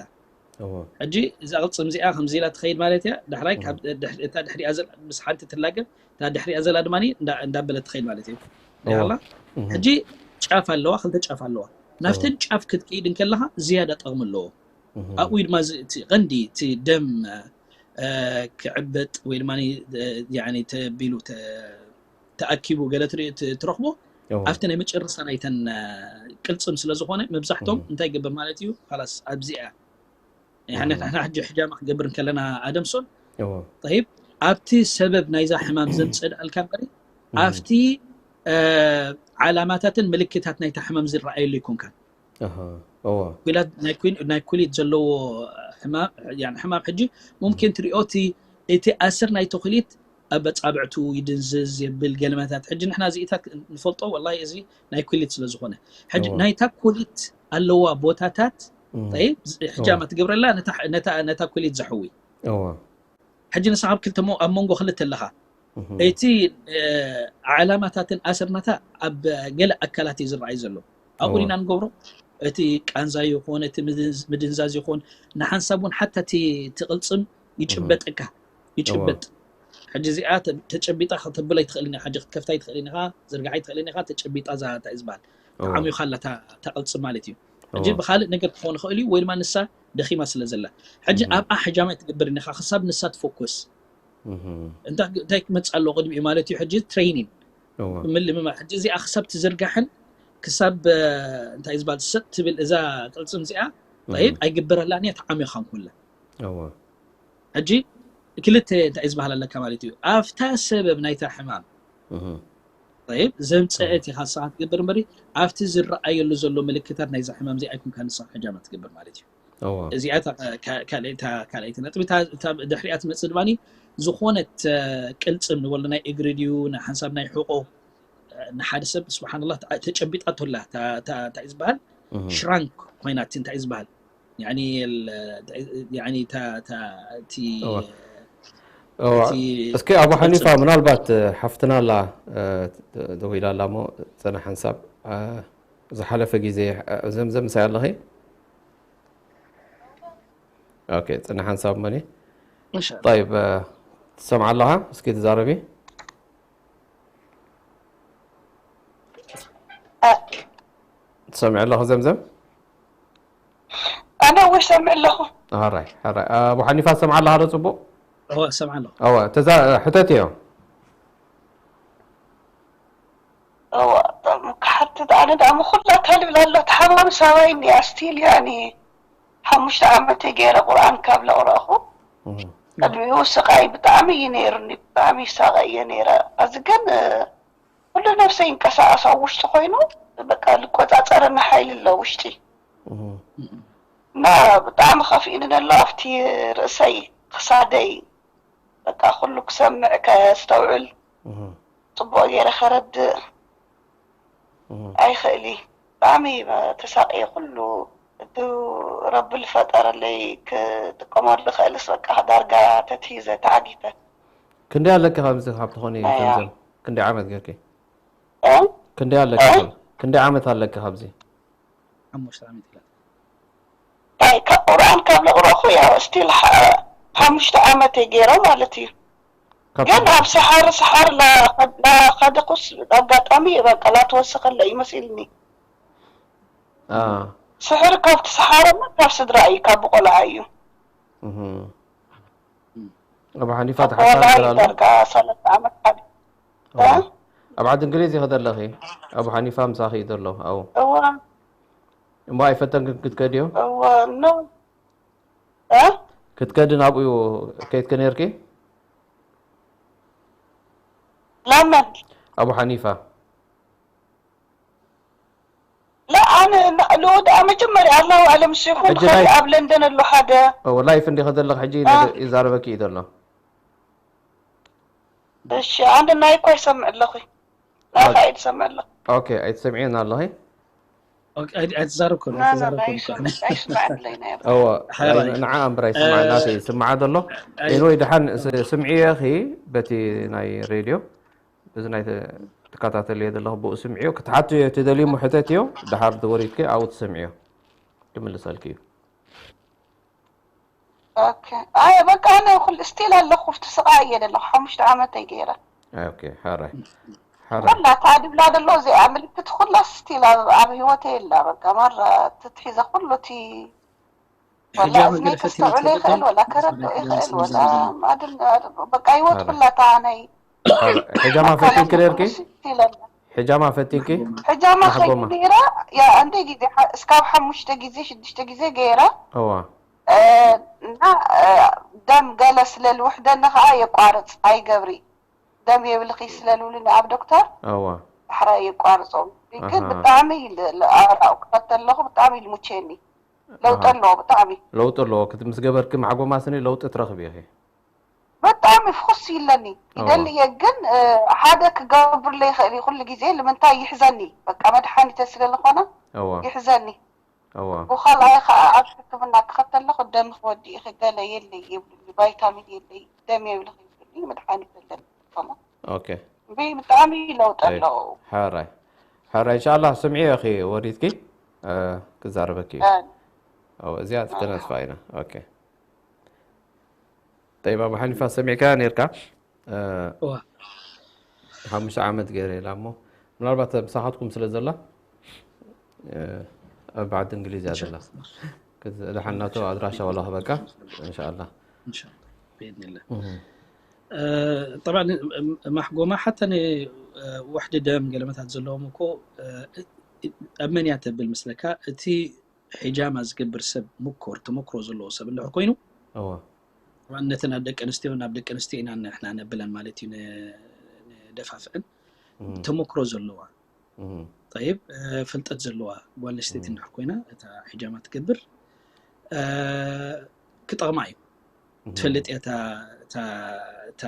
እዎ፣ ሕጂ እዛ ቅልፅም እዚኣ ከምዚ ኢላ ትኸይድ ማለት እያ ዳሕራይ እህ፣ ካብ ድሕ- እታ ድሕሪኣ ዘላ ምስ ሓንቲ ትላገብ እታ ድሕሪኣ ዘላ ድማ እንዳ- እንዳበለት ትኸይድ ማለት እዩ እዎ፣ ያላ እህ፣ ሕጂ ጫፍ ኣለዋ ክልተ ጫፍ ኣለዋ እዎ፣ ናብተን ጫፍ ክትከይድ እንከለኻ ዝያዳ ጠቕሚ ኣለዎ እህ፣ ኣብኡ ድማ እዚ- እቲ ቀንዲ እቲ ደም እ፣ ክዕበጥ ወይ ድማ ተቢሉ ተኣኪቡ ገለ ትርኢ- ት- ትረኽቦ እዎ፣ ኣብቲ ናይ መጨረስታ ናይተን እ፣ ቅልፅም ስለ ዝኾነ መብዛሕቶም እህ፣ እንታይ ይገብር ማለት እዩ ካላስ ኣብዚኣ እህ፣ ንሕና ሕጂ ሕጃማ ክገብር እንከለና ኣደምሶን እዎ፣ ይብ ኣብቲ ሰበብ ናይዛ ሕማም ዘምፅእ ደኣልካ እምበሪ ኣብቲ ዓላማታትን ምልክታት ናይታ ሕማም ዝረኣየሉ ኣይኮንካን። እዋ ናይ ኩሊት ዘለዎ ሕማም ሕማም ሕጂ ሙምኪን ትሪኦ እቲ ኣስር ናይቲ ኩሊት ኣብ ኣፃብዕቱ ይድንዝዝ የብል ገለመታት። ሕጂ ንሕና እዚኢታት ንፈልጦ ወላ እዚ ናይ ኩሊት ስለ ዝኾነ ሕጂ ናይታ ኩሊት ኣለዋ ቦታታት ሕጃማ ትገብረላ ነታ ኩሊት ዘሕዊ። ሕጂ ንስኻ ኣብ ክልተ ኣብ መንጎ ክልተ ኣለኻ። እቲ ዓላማታትን ኣስርናታ ኣብ ገለ ኣካላት እዩ ዝረኣይ ዘሎ። ኣብኡ ኢና ንገብሮ። እቲ ቃንዛ ይኹን እቲ ምድንዛዝ ይኹን ንሓንሳብ እውን ሓታ እቲ ትቕልፅም ይጭበጠካ ይጭበጥ። ሕጂ እዚኣ ተጨቢጣ ከተብላ ይትኽእልን ኢኻ። ሕጂ ክትከፍታ ይትኽእልን ኢኻ፣ ዝርግሓ ይትኽእልን ኢኻ። ተጨቢጣ እዛ እንታይ እዩ ዝበሃል ተዓሚኻ ኣላ እታ ቅልፅም ማለት እዩ። ሕጂ ብካልእ ነገር ክኾን ይኽእል እዩ ወይ ድማ ንሳ ደኺማ ስለ ዘላ ሕጂ ኣብኣ ሕጃማ ትገብር ኢኻ ክሳብ ንሳ ትፎኮስ እንታይ ክመፅእ ኣለዎ ቅድሚኡ ማለት እዩ። ሕጂ ትሬኒን ምልምማድ ሕጂ እዚኣ ክሳብ ትዝርጋሕን ክሳብ እንታይ ዝበሃል ሰጥ ትብል እዛ ቅልፅም እዚኣ ይብ ኣይግበረላን እያ ተዓሚኻ እንኮላ ሕጂ ክልተ እንታይ ዝበሃል ኣለካ ማለት እዩ። ኣብታ ሰበብ ናይታ ሕማም ይብ ዘምፀአት ኢኻ ንስኻ ትገብር እምበሪ ኣብቲ ዝረኣየሉ ዘሎ ምልክታት ናይዛ ሕማም እዚኣ ኣይኮንካ ንስኻ ሕጃማ ትገብር ማለት እዩ። እዚኣ ካልኣይቲ ነጥቢ። ድሕሪኣ ትመፅእ ድማ ዝኾነት ቅልፅም ንበሎ ናይ እግሪ ድዩ ሓንሳብ ናይ ሕቆ ንሓደ ሰብ ስብሓንላ ተጨቢጣ ቶላ እንታይ ዝበሃል ሽራንክ ኮይናት እንታይ ዝበሃል እስኪ ኣቡ ሓኒፋ ምናልባት ሓፍትና ኣላ ደዊላ ኣላ ሞ ፅና ሓንሳብ ዝሓለፈ ግዜ ዘምዘም ምሳይ ኣለኺ ኦኬ ፅና ሓንሳብ መኒ طيب ትሰምዓ ኣለኻ እስኪ ትዛረቢ ትሰምዒ ኣለኹ ዘምዘም ኣነ እውን ሰምዕ ኣለኹ ሕራይ ሕራይ ኣቡ ሓኒፋ ትሰምዓ ኣለኻ ዶ ፅቡቅ እወ እሰምዓ ኣለኹ እወ ተዛ ሕተት እዮ እወ ክሓትት ኣነ ደኣ ምኩላ ተልብል ኣሎ ተሓማም ሰባይ እኒኣ ስቲል ያኒ ሓሙሽተ ዓመተይ ገይረ ቁርኣን ካብ ለቕረእኹ ቅድሚኡ ስቃይ ብጣዕሚ እዩ ነይሩኒ ብጣዕሚ ይሳቀ እየ ነይረ እዚ ግን ኩሉ ነብሰይ ይንቀሳቀስ ኣብ ውሽጢ ኮይኑ በቃ ልቆፃፀረኒ ሓይሊ ኣሎ ውሽጢ እና ብጣዕሚ ከፊእኒ ነሎ ኣብቲ ርእሰይ ክሳደይ በቃ ኩሉ ክሰምዕ ከስተውዕል ፅቡቅ ገይረ ከረድእ ኣይኽእል እዩ ብጣዕሚ ተሳቅየ ኩሉ እቲ ረቢ ዝፈጠረለይ ክጥቀመሉ ክእልስ በቃ ዳርጋ ተትሂዘ ተዓጊተ ክንደይ ኣለኪ ከምዚ ካብ ትኾኒ ዘምዘም ክንደይ ዓመት ጌርኪ ክንደይ ኣለኪ ክንደይ ዓመት ኣለኪ ካብዚ ሓሙሽተ ዓመት ኢላ እንታይ ካብ ቁርኣን ካብ ለቕረኹ ያው ስቲል ሓሙሽተ ዓመት ገይረ ማለት እዩ ግን ኣብ ሰሓሪ ሰሓር ላኸደኩስ ኣጋጣሚ በቃ ላተወሰኸለ ይመሲልኒ ስሕሪ ካብቲ ሰሓረ ካብ ስድራ እዩ ካብ ቆልዓ እዩ ኣብ ሓኒፋ ተሓሳብ ዳርጋ ሰለስተ ዓመት ሓዲ ኣብ ዓዲ እንግሊዝ ይኸደ ኣለኺ ኣብ ሓኒፋ ምሳኺ እዩ ዘሎ ኣብኡ እዋ እሞ ኣይፈተንክን ክትከድዮ እዋ ኖ እ ክትከዲ ናብኡ ከይትከ ነርኪ ላመን ኣቡ ሓኒፋ لا ኣነ ልኡ ደኣ መጀመርያ ኣላሁ ኣለም ሲኹን ሕጂ ኸዲ ናይ- ኣብ ለንደን ኣሎ ሓደ ላይፍ እንዲኸ ዘለኺ ሕጂ ይዛረበኪ እዩ ዘሎ እሺ ኣነ ናይ እኳ ይሰምዕ ኣለኹ ናኻ ይሰምዕ ኣለኹ ኦኬ ኣይትሰምዒን ኣለኺ ኣይትዛረብ ከሎ ኣይትዛረብ ከሎ ኣይስማዕ ኣለይ ናይ እወ ንዓ እምበር ኣይስማዕ ናተይ ይስምዓ ዘሎ ኤንወይ ድሓን ስምዕዮ ኺ በቲ ናይ ሬድዮ እዚ ናይ ትከታተልዮ ዘለኹ ብኡ ስምዕዮ ክትሓትዮ ትደልዩ እሞ ሕተትዮ ድሓር ወሪድኪ ኣብኡ ትሰምዕዮ ክምልሰልኪ እዩ ኦኬ ኣይ በቃ ኣነ ኩል ስቲል ኣለኹ ኣብቲ ስቓይ እየ ዘለኹ ሓሙሽተ ዓመተይ ገይረ ኦኬ ሓራይ ሓራይ ኩላ እታ ድብላ ዘሎ እዚኣ ምልክት ኩላ ስቲል ኣብ ኣብ ህይወተይ የላ በቃ ማራ ትትሒዘ ኩሉ እቲ ወላ ሕጃብ እዝነይ ገለ ፈቲና ከስተውዕሎ ይኽእል ትፈልጥ ወላ ከረድኦ ይኽእል ወላ ማድል በቃ ህይወት ኩላ እታ ናይ ሕጃማ ፈቲንኪ ነርኪ ስቲል ኣላ ሕጃማ ፈቲንኪ ሕጃማ ማሕጎማ። ከይዱ ነይራ ያ እንደ ግዜ እስካብ ሓሙሽተ ግዜ ሽዱሽተ ግዜ ገይራ እዋ እና ደም ገለ ስለ ልውሕደኒ ከዓ የቋርፅ ኣይገብሪ ደም የብልኺ ስለልብሉኒ ኣብ ዶክተር እዋ ዳሕራይ የቋርጾም። ግን ኣሃ ብጣዕሚ ኣራእኩ ከተለኹ ብጣዕሚ ልሙቸኒ። ለውጢ ኣሃ ኣለዎ ብጣዕሚ። ለውጢ ኣለዎ። ክት ምስ ገበርኪ ማሕጎማ ስኒ ለውጢ ትረኽቢ ኢኺ። ብጣዕሚ ፍኹስ ይለኒ እዋ ይደሊ እየ። ግን እ፣ ሓደ ክገብርለ ይኽእል እዩ ኩሉ ግዜ ንምንታይ ይሕዘኒ። በቃ መድሓኒተ ስለዝኾነ እዋ ይሕዘኒ። እዋ ብኻልኣይ ከዓ ኣብ ሕክምና ክኸተለኹ ደም ክወዲ ኢኺ ገለ የለይ ይብሉኒ። ቫይታሚን የለይ ደም የብልኺ ይብሉኒ። መድሓኒት የለን ከማ ኦኬ ብጣዕሚ ለውጢ ጠይብ ኣለዎ። ሓራይ ሓራይ እንሻላ ስምዒ ኢኺ ወሪድኪ እ፣ ክዛረበኪ እዩ። እ፣ እው እዚኣ ተነስፋ ኢና። ኦኬ ጠይብ ኣቡ ሓኒፋ ሰሚዕካ ነርካ እ፣ እዋ ሓሙሽተ ዓመት ገይረ ኢላ እሞ ምናልባት ምሳኻትኩም ስለ ዘላ እ፣ ኣብ ዓዲ እንግሊዝ እያ ዘላ። ኢንሻአላህ ክት- ደሓን ናቶ ኣድራሻ ዋላ ክበካ እንሻላ ኢንሻአላህ ብኢድኒላህ እህ፣ እ፣ ጠብዓን ማሕጎማ ሓታ ን ወሕዲ ደም ገለመታት ዘለዎም እኮ እ፣ ኣብ መን እያ ተብል ምስለካ እቲ ሒጃማ ዝገብር ሰብ ምኮር ተመክሮ ዘለዎ ሰብ እንድሕር ኮይኑ እዋ ጠብዓን ነተን ኣብ ደቂ ኣንስትዮ ናብ ደቂ ኣንስትዮ ኢና ንሕና ነብለን ማለት እዩ ን- ንደፋፍዐን እህ፣ ተመክሮ ዘለዋ እህ፣ ጠይብ እ፣ ፍልጠት ዘለዋ ጓል ኣንስተይቲ እህ፣ እንድሕር ኮይና እታ ሒጃማ ትገብር እ፣ ክጠቕማ እዩ እህ፣ ትፈልጥ እያ እታ እታ እታ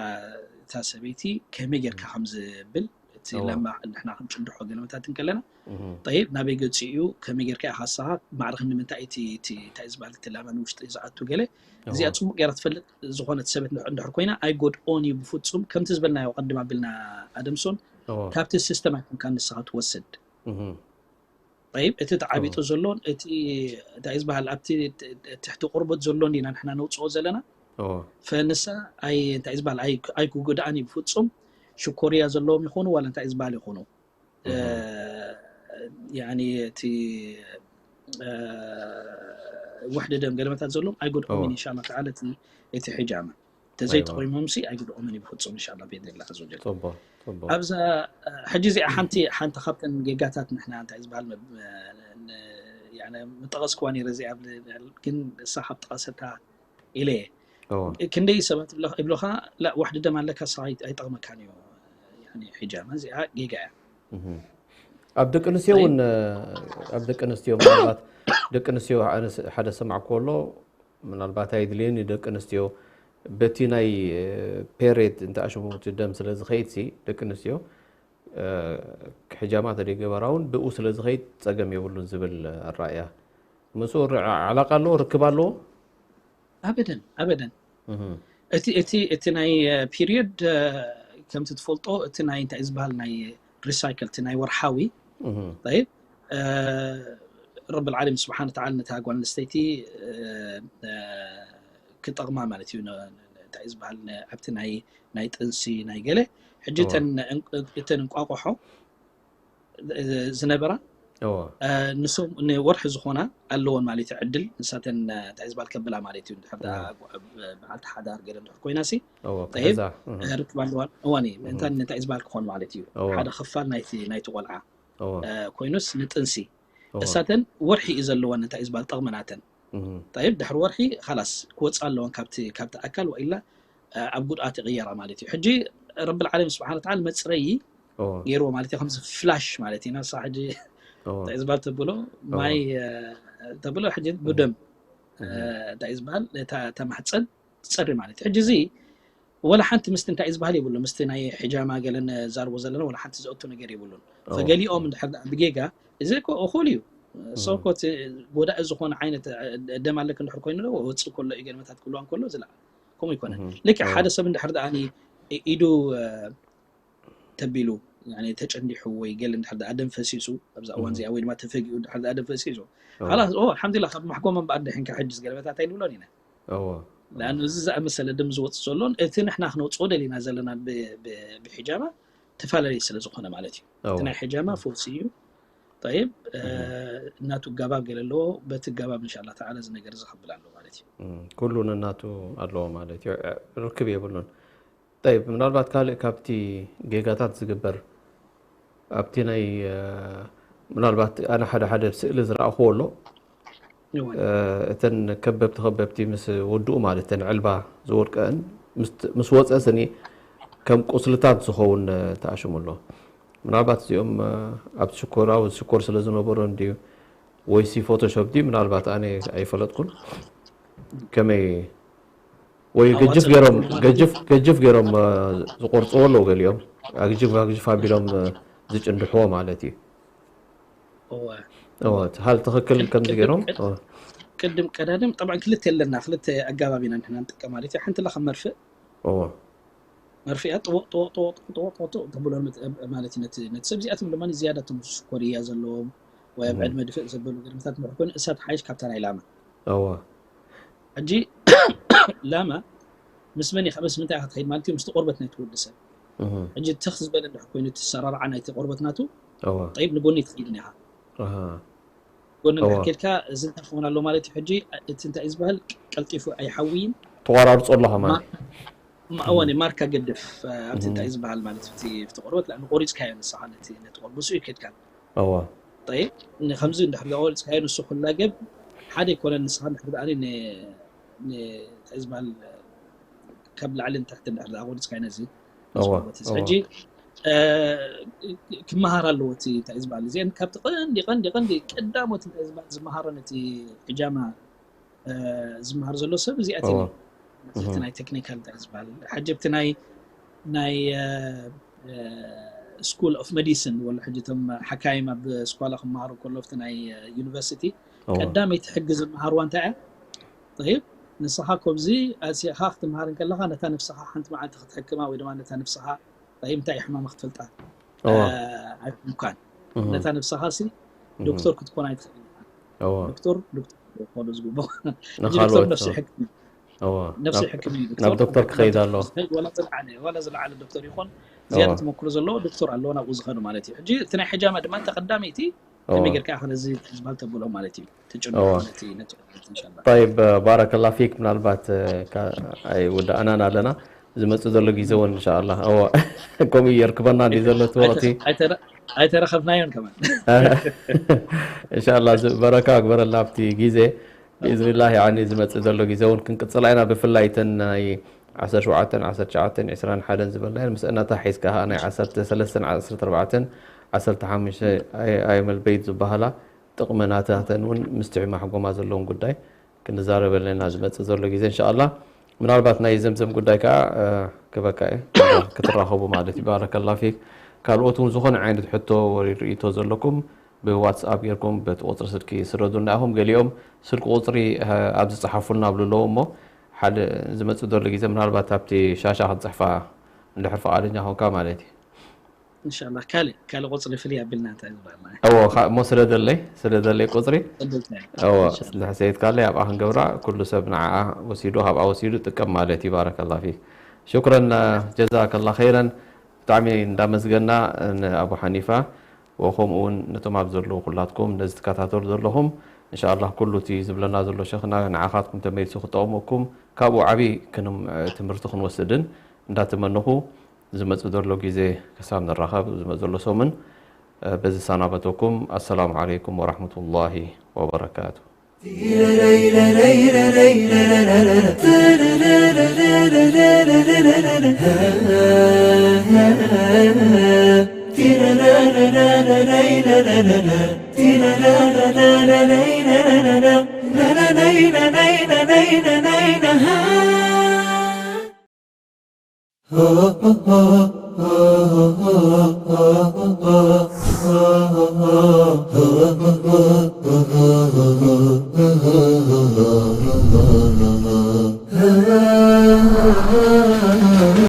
እታ ሰበይቲ ከመይ ጌርካ ከም ዝብል እቲ እዋ ላማ ንሕና ክንጭድሖ ገለመታት እንከለና እህ፣ ጠይብ ናበይ ገፂ እዩ ከመይ ጌርካ ኢኻ ንስኻ ማዕረ ክንዲ ምንታይ እቲ እቲ እንታይ ዝበሃል እቲ ላማ ንውሽጢ ዝኣቱ ገለ እዚኣ እዋ ፅቡቅ ጌራ ትፈልጥ ዝኾነት ሰበት እንድሕር እንድሕር ኮይና ኣይጎድኦን እዩ ብፍፁም ከምቲ ዝበልናዮ ቅድም ኣቢልና ኣደምሶን እዋ ካብቲ ሲስተም ኣይኮንካ ንስኻ ትወስድ እህ፣ ጠይብ እቲ ተዓቢጡ እዋ ዘሎን እቲ እንታይ ዝበሃል ኣብቲ ትሕቲ ቁርበት ዘሎን ዲና ንሕና ነውፅኦ ዘለና እዋ ፈንሳ ኣይ እንታይ ዝበሃል ኣይ ኣይክጉድኣን እዩ ብፍፁም ሽኮርያ ዘለዎም ይኾኑ ዋላ እንታይ ዝበሃል ይኾኑ እ፣ እህ፣ ያኒ እቲ እ፣ ውሕዲ ደም ገለመታት ዘለዎም ኣይጎድኦምን እዋ ኢንሻላ ተዓላ እቲ እቲ ሒጃማ ኣይዋ ተዘይተቆይሞምሲ ኣይጎድኦምን እዩ ብፍፁም ኢንሻላ ብኢድኒላ ዘወጀል ፅቡቅ ፅቡቅ ኣብዛ እ፣ ሕጂ እዚኣ ሓንቲ ሓንቲ ካብተን ጌጋታት ንሕና እንታይ ዝበሃል መብ- ን- ያኒ ምጠቐስክዋ ነይረ እዚኣ ብል- ግን እሳ ካብ ጠቐሰታ ኢለ እየ እዋ ክንደይ ሰባት ይብለ- ይብሉኻ ላ ዋሕዲ ደም ኣለካ እሳ ኣይ- ኣይጠቕመካን እዩ ያኒ ሒጃማ እዚኣ ጌጋ እያ እህ። ኣብ ደቂ ኣንስትዮ እውን ጠይብ እ፣ ኣብ ደቂ ኣንስትዮ ምናልባት ደቂ ኣንስትዮ ኣነስ ሓደ ሰማዕ ከሎ ምናልባት ኣይድልየን እዩ ደቂ ኣንስትዮ በቲ ናይ ፔሬድ እንተ ኣሽሙ እቲ ደም ስለ ዝኸይድ ሲ ደቂ ኣንስትዮ እ፣ ሕጃማ ተደይገበራ እውን ብኡ ስለ ዝኸይድ ፀገም የብሉን ዝብል ኣራእያ ምስኡ ር- ዓላቃ ኣለዎ ርክብ ኣለዎ ኣበደን ኣበደን እህ፣ እቲ እቲ እቲ ናይ ፒሪዮድ ከምቲ ትፈልጦ እቲ ናይ እንታይ ዝበሃል ናይ ሪሳይክል እቲ ናይ ወርሓዊ እህ፣ طيب ረብ العالمين سبحانه وتعالى ነታ ጓል ኣንስተይቲ እ፣ እ፣ ክጠቕማ ማለት እዩ ነ- ነ- እንታይ ዝበሃል ነ- ኣብቲ ናይ ናይ ጥንሲ ናይ ገለ ሕጂ እዋ እተን እን- እተን እንቋቑሖ እ፣ ዝነበራ እዋ እ፣ ንሶም ንወርሒ ዝኾና ኣለዎን ማለት እዩ ዕድል ንሳተን እ፣ እንታይ ዝበሃል ከብላ ማለት እዩ እንድሕር ደኣ እዋ ጓ- በዓልቲ ሓዳር ገለ እንድሕር ኮይና ሲ እዋ طيب ክሕዛ እህ፣ እ፣ ርክብ ኣለዋን እዋን እዩ እህ፣ እንታ እንታይ ዝበሃል ክኾን ማለት እዩ እዋ ሓደ ክፋል ናይቲ ናይቲ ቆልዓ እዋ እ፣ ኮይኑስ ንጥንሲ እዋ እሳተን ወርሒ እዩ ዘለወን እንታይ ዝበሃል ጠቕመናተን እህ፣ طيب ድሕሪ ወርሒ خلاص ክወፅኣ ኣለወን ካብቲ ካብቲ ኣካል ወኢላ እ፣ ኣብ ጉድኣት ይቕየራ ማለት እዩ ሕጂ ረብ العالمين سبحانه وتعالى መፅረዪ እዋ ገይርዎ ማለት እዩ ከምዚ ፍላሽ ማለት እዩ ነሳ ሕጂ እዋ እንታይ ዝበሃል ተብሎ እዋ ማይ እ፣ ተብሎ ሕጂ እህ፣ ብደም እ፣ እህ፣ እንታይ ዝበሃል እታ እታ ማሕፀን ትፀሪ ማለት እዩ ሕጂ እዚ ወላ ሓንቲ ምስቲ እንታይ ዝበሃል የብሉ ምስቲ ናይ ሕጃማ ገለ ነዛርቦ ዘለና ወላ ሓንቲ ዘእቱ ነገር የብሉን እዋ ፈገሊኦም እህ፣ እንድሕር ደኣ ብጌጋ እዚ እኮ እኹል እዩ ሰው እህ፣ እኮ እቲ ጎዳኢ ዝኾነ ዓይነት እ፣ ደም ኣለክ እንድሕር ኮይኑ ዶ ወፅእ ከሎ እዩ ገለመታት ክብልዋ እንከሎ ዝለዓ ከምኡ ይኮነን እህ፣ ልክዕ እዋ ሓደ ሰብ እንድሕር ደኣ ኢዱ እ፣ ተቢሉ ያኒ ተጨንዲሑ ወይ ገለ እንድሕር ደኣ ደም ፈሲሱ ኣብዛ እዋን እህ፣ እዚኣ ወይ ድማ ተፈጊኡ እንድሕር ደኣ ደም ፈሲሱ እዋ خلاص ኦ الحمد لله ካብ ማሕጎማ እምበኣር ድሕንካ ሕጅስ ገለመታት ኣይንብሎን ኢና እዋ لأنه እዚ ዝኣመሰለ ደም ዝወፅእ ዘሎን እቲ ንሕና ክነውፅኦ ደሊና ዘለና ብ- ብ- ብሒጃማ ተፈላለየ ስለ ዝኾነ ማለት እዩ እቲ እዋ ናይ ሕጃማ ፈውሲ እዩ طيب እ፣ እህ፣ እናቱ ጋባብ ገለ ኣለዎ በቲ ጋባብ إن شاء الله تعالى እዚ ነገር እዚ ከብል ኣሎ ማለት እዩ እህ፣ ኩሉ ነናቱ ኣለዎ ማለት እዩ ርክብ የብሉን طيب ምናልባት ካልእ ካብቲ ጌጋታት ዝግበር ኣብቲ ናይ እ፣ ምናልባት ኣነ ሓደ ሓደ ስእሊ ዝረኣኽዎ ኣሎ እወ እ፣ እተን ከበብቲ ከበብቲ ምስ ወድኡ ማለት እተን ዕልባ ዝወድቀአን ምስ- ምስ ወፀ ስኒ ከም ቁስልታት ዝኸውን ተኣሽሙ ኣሎ። ምናልባት እዚኦም ኣብ ሽኮር ኣብ ሽኮር ስለ ዝነበሩ እንድዩ ወይሲ ፎቶሾፕ ድዩ ምናልባት ኣነ ኣይፈለጥኩን። ከመይ ወይ ገጅፍ ገይሮም ገጅፍ ገጅፍ ገይሮም ዝቆርፅዎ ኣለዉ ገሊኦም ኣግጅፍ ኣግጅፍ ኣቢሎም ዝጭንድሕዎ ማለት እዩ። እወ እወ፣ ሃል ትኽክል ከምዚ ገይሮም እወ፣ ቅድም ቀዳድም ጠብዓ ክልተ የለና ክልተ ኣጋባብ ኢና ንሕና ንጥቀም ማለት እዩ። ሓንቲ ላ ከም መርፍእ እወ፣ መርፍያ ጥወቅ ጥወቅ ጥወቅ ጥወቅ ጥወቅ ጥወቅ ተብሎ ማለት እዩ። ነቲ ነቲ ሰብ እዚኣቶም ድማ ዝያዳ እቶም ሽኮርያ ዘለዎም ወይ ኣብ ዕድመ ድፍእ ዘበሉ ገርምታት ምርኮን እሳት ሓይሽ ካብታ ናይ ላማ እወ፣ ሕጂ ላማ ምስ መን ኢኻ ምስ ምንታይ ኢኻ ትኸይድ ማለት እዩ? ምስቲ ቆርበት ናይቲ ወዲ ሰብ። እህ፣ ሕጂ ትኽ ዝበለ እንድሕር ኮይኑ እቲ ሰራርዓ ናይቲ ቆርበት ናቱ እወ፣ ጠይብ ንጎኒ ትኸይድ ኢኻ። ኣሃ፣ ጎኒ እንድሕር እወ። ከድካ እዚ እንታይ ክኸውን ኣሎ ማለት እዩ? ሕጂ እቲ እንታይ እዩ ዝበሃል ቀልጢፉ ኣይሓውይን ተቆራርጾ ኣለኻ ማለት ማ- እወ ማርካ ገድፍ ኣብቲ እንታይ እዩ ዝበሃል ማለት እቲ ኣብቲ ቆርበት ላ ቆሪፅካዮ ንስኻ ነቲ ነቲ ቆርበት ንሱ እዩ ከድካ እወ፣ ጠይብ ንከምዚ እንድሕር ቆሪፅካዮ ንሱ ኩላገብ ሓደ ይኮነን ንስኻ እንድሕር ደኣ እንታይ ዝበሃል ካብ ላዕሊ ንታሕቲ እንድሕር ደኣ ቆሪፅካዮ ነዚ እወ፣ ቆርበት እዚ እወ። ሕጂ እ፣ ክመሃር ኣለዎ እቲ እንታይ ዝበሃል እዚአን ካብቲ ቀንዲ ቀንዲ ቀንዲ ቀዳሞት እንታይ ዝበሃል ዝመሃሮ ነቲ ሕጃማ እ፣ ዝመሃር ዘሎ ሰብ እዚኣተን እወ። እዩ እቲ ናይ ቴክኒካል እንታይ ዝበሃል ሕጂ ኣብቲ ናይ ናይ ስኩል ኦፍ ሜዲሲን ወላ ሕጂ እቶም ሓካይም ኣብ ስኳላ ክመሃሩ ከሎ ኣብቲ ናይ ዩኒቨርሲቲ እወ። ቀዳመይቲ ሕጊ ዝመሃርዋ እንታይ እያ? ጠይብ ንስኻ ኮብዚ ኣሲኻ ክትመሃር እንከለኻ ነታ ነብስኻ ሓንቲ መዓልቲ ክትሕክማ ወይ ድማ ነታ ነብስኻ ጠይብ እንታይ እዩ ሕማማ ክትፈልጣ እወ። ኣይኮንካን እህ፣ ነታ ነብስኻ ሲ ዶክተር ክትኮን ኣይትኽእል ኢኻ። እወ። ዶክተር ዶክተር ክኾኑ ዝግብኦ ሕጂ ንኻልኦት ዶክተር ነፍሲ እወ። ሕክም እወ። ነፍሲ ናብ- ሕክም እዩ ናብ ዶክተር ክኸይድ ኣለዎ። ወላ ዝለዓለ ወላ ዝለዓለ ዶክተር ይኾን ዝያዳ እወ። ተመክሮ ዘለዎ ዶክተር ኣለዎ ናብኡ ዝኸዱ ማለት እዩ። ሕጂ እቲ ናይ ሕጃማ ድማ እንተ ቀዳመይቲ እወ። ከመይ ጌርካ ኢኻ ነዚ ዝበሃል ተብሎ ማለት እዩ ትጭኖ እወ። ነቲ ነቲ እንሻላ طيب ባረከላ ፊክ ምናልባት እ፣ ካ- ኣይውዳእናን ኣለና ዝመፅእ ዘሎ ግዜ እውን እንሻላ እወ ከምኡ የርክበና እንዲ ዘሎ እቲ ወቅቲ ኣይተረኸብናዮን ከማን እንሻላ በረካ ኣግበረልና ኣብቲ ግዜ ብኢዝኒላህ ያኒ ዝመፅእ ዘሎ ግዜ እውን ክንቅፅላ ኢና ብፍላይ እተን ናይ ዓሰርተ ሸውዓተ ዓሰርተ ትሽዓተ ዕስራን ሓደን ዝበልናየን ምስ እናታ ሒዝካ ከዓ ናይ ዓሰርተ ሰለስተን ዓሰርተ ኣርባዕተን ዓሰርተ ሓሙሽተ ኣይ- ኣየመል በይት ዝበሃላ ጥቕሚ ናታተን እውን ምስቲ ሕማሕጎማ ዘለውን ጉዳይ ክንዛረበለና ዝመፅእ ዘሎ ግዜ እንሻኣላ ምናልባት ናይ ዘምዘም ጉዳይ ከዓ እ፣ ክበካ እየ ክትራኸቡ ማለት እዩ ባረከላ ፊክ ካልኦት እውን ዝኾነ ዓይነት ሕቶ ወይ ርእቶ ዘለኩም ብዋትስኣፕ ጌርኩም በቲ ቁፅሪ ስልኪ ስረዱና ኢኹም ገሊኦም ስልኪ ቁፅሪ እ፣ ኣብ ዝፀሓፉልና ኣብሉ ኣለዉ እሞ ሓደ ዝመፅእ ዘሎ ግዜ ምናልባት ኣብቲ ሻሻ ክንፅሕፋ እንድሕር ፈቓደኛ ኮንካ ማለት እዩ እንሻላ ካልእ ካልእ ቁፅሪ ፍልይ ኣቢልና እንታይ ዝበሃልና እዎ ካ- እሞ ስለ ደለይ ስለ ደለይ ቁፅሪ ዕድልታ እያ። እዎ እንሻላ። እንድሕር ሰይድ ካለይ ኣብኣ ክንገብራ ኩሉ ሰብ ንዓኣ ወሲዱ ካብኣ ወሲዱ ጥቀም ማለት እዩ ባረከላ ፊክ ሽኩረን ጀዛከላ ኸይረን ብጣዕሚ እንዳመስገና ንኣቡ ሓኒፋ ወከምኡ እውን ነቶም ኣብ ዘለዉ ኩላትኩም ነዚ ትከታተሉ ዘለኹም እንሻላ ኩሉ እቲ ዝብለና ዘሎ ሸኽና ንዓኻትኩም ተመሊሱ ክጠቕመኩም ካብኡ ዓብዪ ክንም ትምህርቲ ክንወስድን እንዳተመነኹ ዝመፅእ ዘሎ ግዜ ክሳብ ንራኸብ ዝመፅእ ዘሎ ሰሙን እ፣ በዚ ሰናበተኩም ኣሰላሙ ዓለይኩም ወራሕመቱላሂ ወበረካቱ